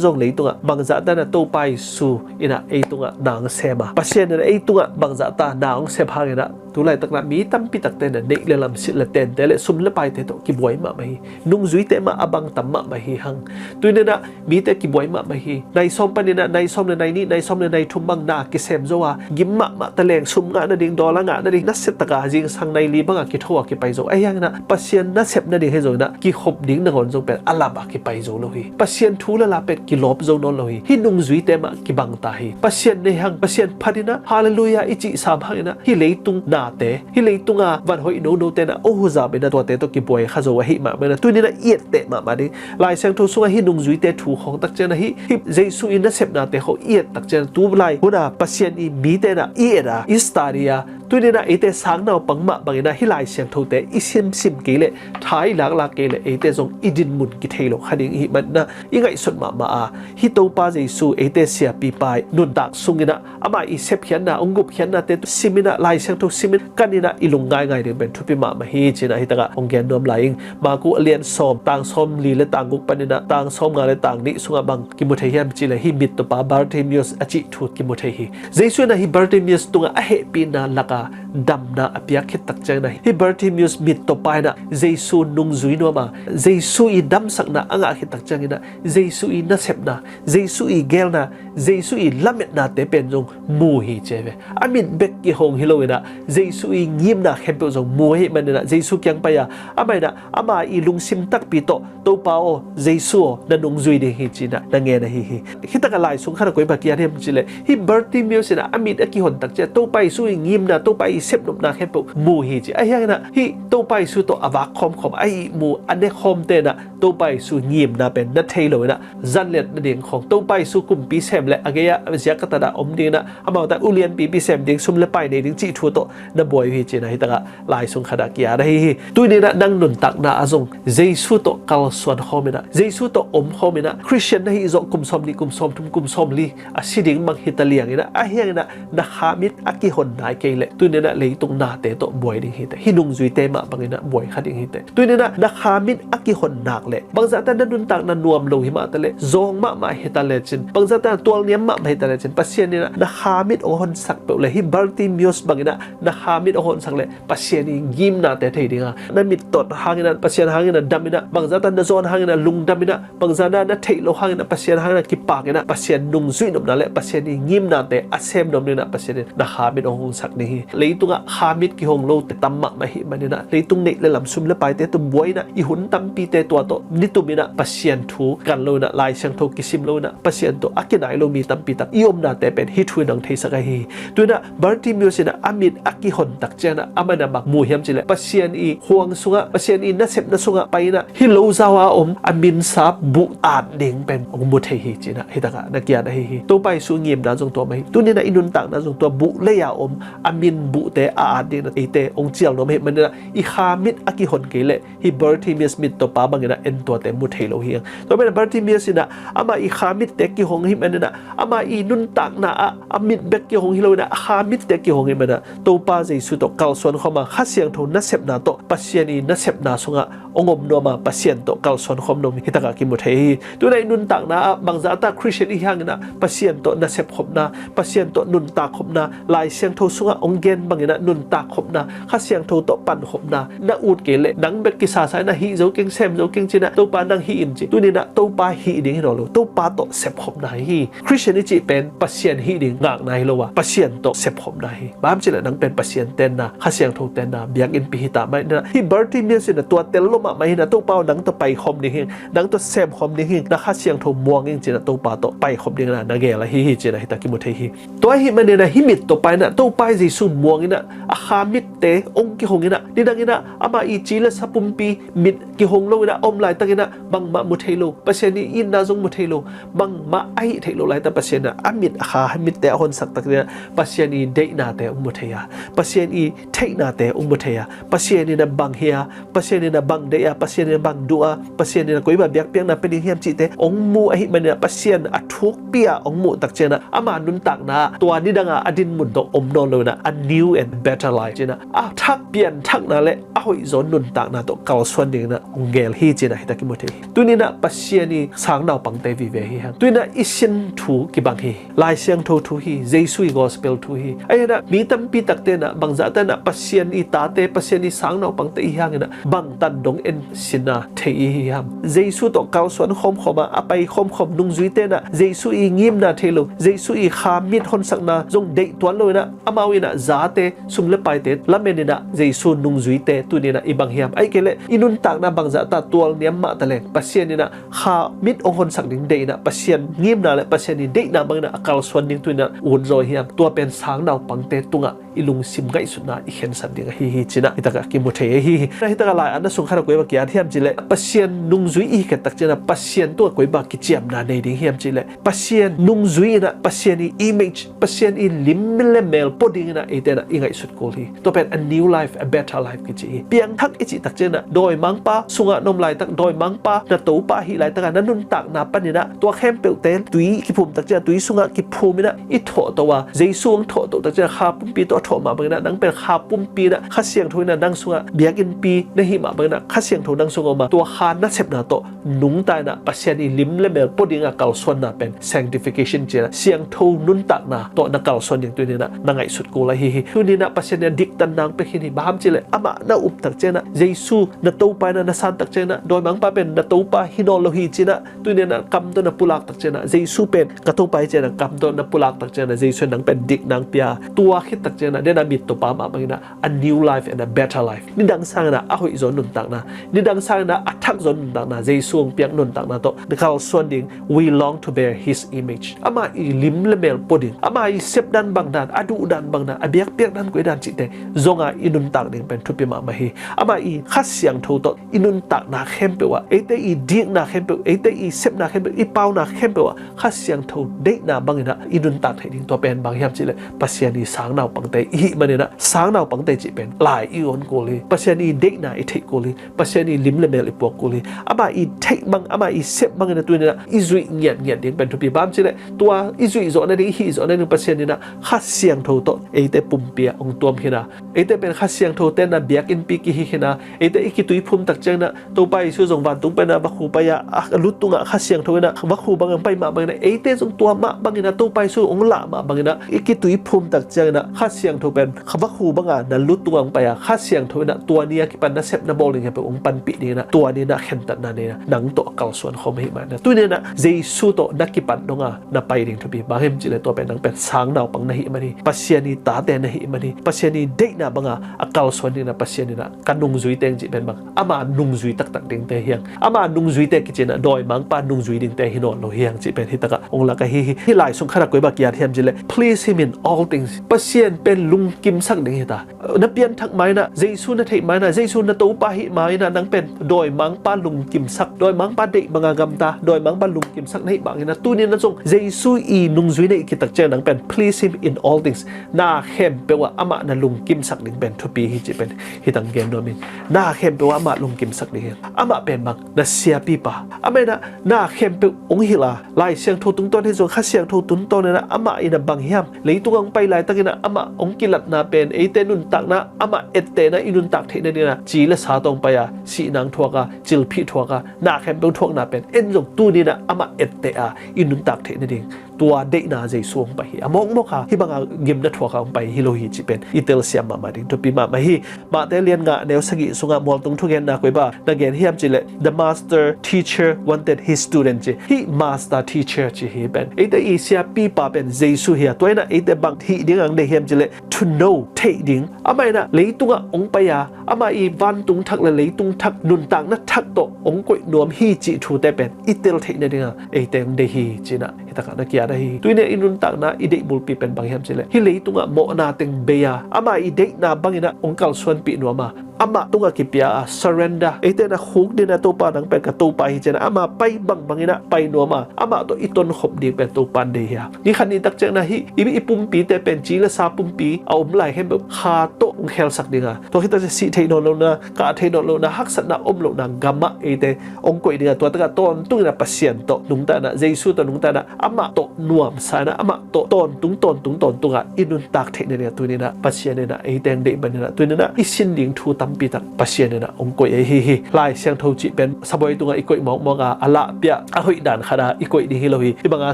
zong leitungah bangzahta in ah Topa Jesu in ah ei tungah na hong sem a, Pasian in ah ei tungah bangzahta na hong sem hangin ah Tulaitak inah mi tampi takte inah neih le lam, silh le tente le sum le paite tawh kibuai mahmah hi. Nungzuite mah a bang tam mahmah hi hang. Tuni inah mite kibuai mahmah hi. Nai sawm panin ah nai sawm le nai nih, nai sawm le nai thum bang na kisem zo a, gim mahmah, taleng sum ngah nading, dollar ngah nading, nasia taka zingsang nai li bangah kitho a kipai zo. Ahi hangin ah Pasian nasep nading hi zongin ah kikhop ding nangawn zong pen a lam a kipai zo lo hi. Pasian thu le la pen kilawp zo nawn lo hi. Hih nungzuite mah kibang ta hi. Pasian nei hang, Pasian phat inah, halleluiah i cih sam hangin ah hih leitung nate, hih leitunga van hoih nonote inah o huzam inah tuate tawh kibuai kha zo ahih mahmah inah tuni inah i etteh mahmah ding. Lai Siangtho sungah hih nungzuite thu khawng tak ciangin ah hih, hih Jesu i nasepnate khawng i et tak ciangin ah tu lai huna Pasian i mite inah i et a, i study a, tuni inah eite sang naupang mah bangin ah hih Lai Siangthote i simsim kei leh, tha i laklak kei leh eite zong i dinmun kithei lo kha ding i hih manin ah i ngaihsut mahmah a, hih Topa Jesu eite siapipa i nuntak sungin ah ama i sepkhiatna, hong gupkhiatnate sim inah, Lai Siangtho sim in kan inah i lung ngaingai ding pen thupi mahmah hi ci inah hih takah hong gen nuam lai ing. Marku a lian sawm, tang sawm li le tang guk panin ah tang sawm nga le tang nih sungah bang kimu thei hiam cih leh hih mittawpa Bartimaeus a cih thu kimu thei hi. Jesu inah hih Bartimaeus tungah a hehpihna laka damna a piak khit tak ciangin ah hih Bartimaeus mittawpa inah Jesu nungzui nuam a, Jesu i damsakna a ngah khit tak ciangin ah Jesu i nasepna, Jesu i geelna, Jesu i lametnate pen zong mu hi ci ve. A mit bek kihong hi lo inah Jesu i ngimna khempeuh zong mu ahih manin ah Jesu kiang pai a, amah inah ama i lungsim takpi tawh, Topa aw, Jesu aw, na nungzui ding hi ci inah na ngen ahi hi. Hih takah lai sung khatah koi bang kiat hiam cih leh hih Bartimaeus inah a mit a kihon tak ciang Topa Jesu i ngimna, Topa i sepnopna khempeuh mu hi ci. Ahi hangin ah hih Topa Jesu tawh a vak khawmkhawm, a ihmu a ne khawmte inah Topa Jesu ngimna pen na thei lo inah zanliat nading khawng, Topa Jesu kumpi sem le a gei-ah ziak a tat a om ding inah, amau ta ulianpipi sem ding, sum le pai nei ding cih thu tawh na buai uh hi ci inah hih takah lai sung khatah kiat ahi hi. Tuni inah nang nuntakna ah zong Jesu tawh kalsuan khawm inah, Jesu tawh om khawm inah, Khristian na hih zawh kum sawm nih, kum sawm thum, kum sawm li a si ding bang hi ta liang inah, ahi hangin ah na kha mit a kihon nai kei leh tuni inah leitung nate tawh buai ding hi teh. Hih nungzuite mah bangin ah buai kha ding hi teh. Tuni inah na kha mit a kihon nak leh, bangzahta na nuntakna nuam lo hi mah ta leh, zawng mahmah hi ta lecin, bangzahta tualniam mahmah hi ta lecin, Pasian inah na kha mit hong honsak peuh leh hih Bartimaeus bangin ah na kha mit hong honsak leh Pasian i ngimnate thei ding a, na mit tot hangin ah Pasian hangin ah dam inah, bangzahta na zawn hangin ah lungdam inah, bangzahta na theih loh hangin ah Pasian hangin ah kipak inah, Pasian nungzuih nopna le Pasian i ngimnate a sem nuam ding inah Pasian in na kha mit hong honsak ding hi. Leitungah kha mit kihong lote tam mahmah ahih manin ah leitung neih le lam, sum le paite tawh buai inah i hun tampite tua tawh nitum inah Pasian thu kan lo inah, Lai Siangtho kisim lo inah, Pasian tawh a kinai lo mi tampi tak i omnate pen hih thu in hong theisak ahi hi. Tu inah Bartimaeus inah a mit a kihon tak ciang inah amah inah bang mu hiam cih leh Pasian i khuang sungah, Pasian i nasepna sungah pai inah hih lo zau a om a minsap buh at ding pen hong mu thei hi ci inah hih takah na kiat ahi hi. Topa Jesu ngimna zong tua mah hi. Tuni inah i nuntakna zong tua buh lei a om a min buhte a at ding inah eite hong cial nuam ahih manin ah i kha mit a kihon kei leh hih Bartimaeus mittawpa bangin ah en tuate mu thei lo hi hang. Tua manin ah Bartimaeus inah ama i kha mitte kihong ahih manin ah, ama i nuntakna ah a mit bek kihong hi lo inah a kha mitte kihong ahih manin ah Topa Jesu tawh kalsuan khawm a, Kha Siangtho nasepna tawh, Pasian i nasepna sungah hong om nuam a, Pasian tawh kalsuan khawm nuam hih takah kimu thei hi. Tu inah i nuntakna ah bangzahta Khristian i hi hangin ah Pasian tawh nasep khopna, Pasian tawh nuntak khopna, Lai Siangtho sungah hong gen bangin ah nuntak khopna, Kha Siangtho tawh pan khopna na ut kei leh, nang bek kisasa inah hih zo keng, sem zo keng ci inah Topa nang hih in ci. Tuni inah Topa hih ding hi nawn lo, Topa tawh sep khopna hi hi. Khristian i cih pen Pasian hih ding ngakna hi lo a, Pasian tawh sep khopna hi. Bang hiam cih leh nang pen Pasian tenna, Kha Siangtho tenna, biakinnpi hi ta mah inah, hih Bartimaeus inah tua tel lo mahmah hi inah, Topa aw, nang tawh pai khawm ding hi, nang tawh sem khawm ding hi, na Kha Siangtho muang ing ci inah Topa tawh pai khop ding inah na gel ahi hi ci inah hih takah kimu thei hi. Tua ahih manin ah hih mittawpa inah Topa Jesu muang inah a kha mitte hong kihong inah, nidang inah ama i ci le sa pumpi mit kihong lo inah a om laitak inah bangmah mu thei lo, Pasian i itna zong mu thei lo, bangmah a hih theih loh laitak Pasian inah a mit, a kha mitte a honsak tak inah Pasian i deihnate hong mu thei a, Pasian i theihnate hong mu thei a, Pasian inah bang hi a, Pasian inah bang deih a, Pasian inah bang duh a, Pasian inah koi bang biakpiakna pia ding hiam cihte hong mu ahih manin ah Pasian a thukpi a hong muh tak ciang inah ama nuntakna ah tua nidang a a dinmun tawh om nawn lo inah a new and better life ci-in ah, a thak pianthakna le a hoih zaw nuntakna tawh kalsuan dingin ah hong gel hi ci-in ah hi tak i mu thei hi. Tuni-in ah Pasian i sang naupangte vive hi hang. Tuni-in ah i sin thu kibang hi. Lai Siangtho thu hi, Jesu i gospel thu hi. Ahi hang ah mi tampi takte in ah bangzahte in ah Pasian i tate, Pasian i sang naupangte i hi hangin ah bangtan dong en sinna thei i hi hiam? Jesu tawh kalsuan khawmkhawm a, a pai khawmkhawm nungzuite in ah Jesu i ngimna thei lo, Jesu i kha mit honsakna zong deih tuan lo in ah, amau in ah zate, sum le paite lamen in ah Jesu nungzuite tuni-in ah i bang hiam? Ahih kei leh i nuntakna bangzah ta tualniam mah ta leng Pasian in ah kha mit hong honsak ding deih in ah, Pasian ngimna le Pasian i deihna bangin ah a kalsuan ding tuni-in ah ut zaw hiam? Tua pen sang naupangte tungah i lungsim ngaihsutna i khensat ding ahi hi ci-in ah hi takah kimu thei ahi hi. Hi takah lai-atna sung khat ah koi bang ki-at hiam cih leh, Pasian nungzui i hi khit tak ciangin ah Pasian tungah koi bang kiciamna nei ding hiam cih leh, Pasian nungzui in ah Pasian i image, Pasian i lim le mel pua dingin ah eite in ah i ngaihsut kul hi. Tua pen a new life, a better life kici hi. Piangthak i cih tak ciangin ah dawimangpa sungah na om laitak, dawimangpa na Topa ahih laitak ah na nuntakna panin ah tua khempeuhte tui kiphum tak ciangin ah tui sungah kiphum in ah i thawhtoh a, Jesu hong thawhtoh tak ciangin ah kha pumpi tawh a thawh mah bangin ah nang pen kha pumpi in ah Kha Siangtho in ah nang sungah biakinnpi na hih mah bangin ah Kha Siangtho nang sungah om a, tua kha nasepna tawh nungta in ah Pasian i lim le mel pua dingin ah kalsuanna pen sanctification ci-in ah siangtho nuntakna tawh na kalsuan ding tuni-in ah na ngaihsut kul ahi hi. Tuni-in ah Pasian in ah diktat nang pia khin hi. Bang hiam cih leh amah na up tak ciangin ah, Jesu na Topa in ah na san tak ciangin ah, dawimangpa pen na Topa hi nawn lo hi ci-in ah tuni-in ah kam tawh na pulak tak ciangin ah, Jesu pen ka Topa hi ci-in ah kam tawh na pulak tak ciangin ah Jesu in nang pen dik nang pia. Tua khit tak ciangin ah den a mit tawh pa mah bangin ah a new life and a better life. Nidang sangin ah a hoih zaw nuntakna, nidang sangin ah a thak zaw nuntakna, Jesu hong piak nuntakna tawh na kalsuan ding. We long to bear his image. Amah i lim le mel pua ding, amah i sepdan bangdan, a duhdan bangdan, a biakpiakdan koidan cihte zong ah i nuntak ding pen thupi mahmah hi. Amah i Kha Siangtho tawh i nuntakna khempeuh ah, eite i dikna khempeuh, eite i sepna khempeuh, i pauna khempeuh ah Kha Siangtho deihna bangin ah i nuntak theih ding. Tua pen bang hiam cih leh Pasian i sang naupangte i hih manin ah, sang naupangte cih pen lai i on kul hi. Pasian i deihna i theih kul hi. Pasian i lim le mel i puak kul hi. Amah i theih bang, amah i sep bangin ah tuni-in ah i zuih ngiatngiat ding pen thupi. Bang hiam cih leh tua i zuih zawh nading, i hih zawh nading Pasian in ah Kha Siangtho tawh eite pumpi ah hong tuam khin a, eite pen Kha Siangtho tenna biakinnpi kihi khin a, eite i kituiphum tak ciangin ah Topa Jesu zong vantung panin ah vakhu pai a, a lut tungah Kha Siangtho in ah vakhu bangin pai mah bangin ah, eite zong tua mah bangin ah Topa Jesu hong lah mah bangin ah i kituiphum tak ciangin ah Kha Siangtho pen vakhu bangin na lut tungah hong pai a, Kha Siangtho in ah tua ni a kipan na sep na bawl ding khempeuh hong panpih dingin ah tua ni-in ah khentatna nei-in ah nang tawh a kalsuan khawm ahih manin ah tuni-in ah Jesu tawh na kipan dong a na pai ding thupi. Bang hiam cih leh tua pen nang pen sang naupang na hih man hi. Pasian i tate na hih man hi. Pasian i deihna bangin a kalsuan dingin ah Pasian in ah ka nungzuite hong cih pen bang, ama nungzui taktak dingte hi hang. Ama nungzuite kici-in ah dawimangpa nungzui dingte hi nawn lo hi hang cih pen hi takah hong lak ahi hi. Hih lai sung khat ah koi bang ki-at hiam cih leh, please him in all things. Pasian pen lungkimsak ding hi ta. Na pianthak ma-in ah, Jesu na theih ma-in ah, Jesu na Topa ahih ma-in ah nang pen dawimangpa lungkimsak, dawimangpa deih bangin gamta, dawimangpa lungkimsak na hih bangin ah tuni-in ah zong Jesu i nungzui na hih khit tak ciang nang pen please him in all things. Na khempeuh ah amah na lungkimsak ding pen thupi hi cih pen hi tang gen nuam ing. Na khempeuh ah amah lungkimsak ding hi. Amah pen bang, na siapipa. Amah in ah na khempeuh hong hilh a, Lai Siangtho tungtawn hi zong, Kha Siangtho tungtawn in ah amah in ah bang hiam, leitung ah hong pai laitakin ah amah hong kilatna pen eite nuntakna, amah ettehna i nuntak theih nadingin ah ci le sa tawh hong pai a, sihna thuak a, cilphih thuak a, na khempeuh thuakna pen en zong tuni-in ah amah etteh a i nuntak theih nading tua deihna Jesu hong pai hi. A mawkmawk a hih banga gimna thuak a hong pai hi lo hi cih pen i telsiam mahmah ding thupi mahmah hi. Matthai lian nga neu sagih sungah mualtung thugenna koi bang na gen hiam cih leh, the master teacher wanted his student ci. Hih master teacher ci hi pen, eite i siapipa pen Jesu hi a, tua in ah eite bang hih dingin deih hiam cih leh, to know, theih ding. Amah in ah leitungah hong pai a, amah i vantung thak le leitung thak nuntakna thak tawh hong koih nuam hi cih thute pen i tel theih nadingin eite hong deih hi ci-in ah hi takah na ki-at ahi hi. Tuni-in ah i nuntakna i deih bulpi pen bang hiam cih leh, hih leitungah mawhna teng bei a, amah i deihna bangin ah hong kalsuanpih nuam a, amah tungah kipia a, surrender. Eite in ah khukdin ah Topa nang pen ka Topa hi ci-in ah amah pai bangbangin ah pai nuam a, amah tawh i tonkhop ding pen Topa in deih hi a. Ni khat ni tak ciangin ah hih i, i pumpite pen ci le sa pumpi a om lai khempeuh kha tawh hong khelsak ding a, tua khit tak ciang sih theih nawn lohna, kah theih nawn lohna, haksatna om lohna gamah eite hong koih ding a, tua takah tawntungin ah Pasian tawh nungta in ah, Jesu tawh nungta in ah, amah tawh nuamsa in ah, amah tawh tawntung, tawntung, tawntung a i nuntak theih Nia tuninah Pasian inah ei teng deih maninah tuninah i sin ding thu tampi tak Pasian inah hong koih ahi hi. Lai Siangtho cih pen sabuai tungah i koih mawkmawk a, a lahpiah a hoih dan khatah i koih ding hi lo hi. Hih banga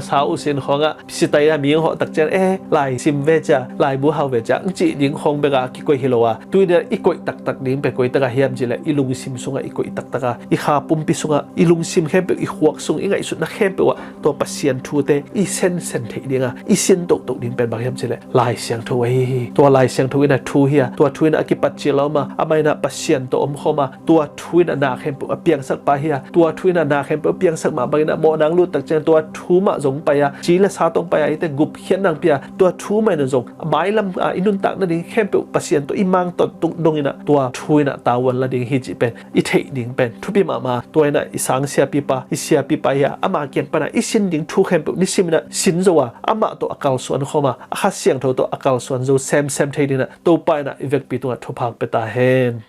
sa uh sin khawngah sitai a mi hong hawh tak ciang e lai sim ve cia, laibu hau ve cia, ang cih ding khawng beka kikoih hi lo a, tuninah i koih taktak ding pen koi takah hiam cileh i lungsim sungah i koih taktak a, i kha pumpi sungah, i lungsim khempeuh, i khuak sung, i ngaihsutna khempeuh ah tua Pasian thute i sensen theih dinga i sin tohtoh ding pen bang hiam cileh Lai Siangtho ahi hi. Tua Lai Siangtho inah thu hi a, tua thu inah a kipat cil a om a, amah inah Pasian tawh omkhawm a, tua thu inah na khempeuh a piangsak pa hi a, tua thu inah na khempeuh a piangsak mah bangin a mawhnang lut tak ciang tua thu mah zong pai a, ci le sa tawh pai a, eite gupkhiat nang pia, tua thu mah inah zong mailam a i nuntak nading khempeuh Pasian tawh i mang tawntung dong inah tua thu inah tavuan la ding hi cih pen i theih ding pen thupi mahmah. Tua inah i sang siapipa, i siapipa hi a, ama kiang pana i sin ding thu khempeuh nisim inah sin zo a, amah tawh a kalsuan khawm a, a Kha Siangtho tawh a kalsuan zo semsem thei ding inah Topa inah i vekpi tungah thupha pia ta hen.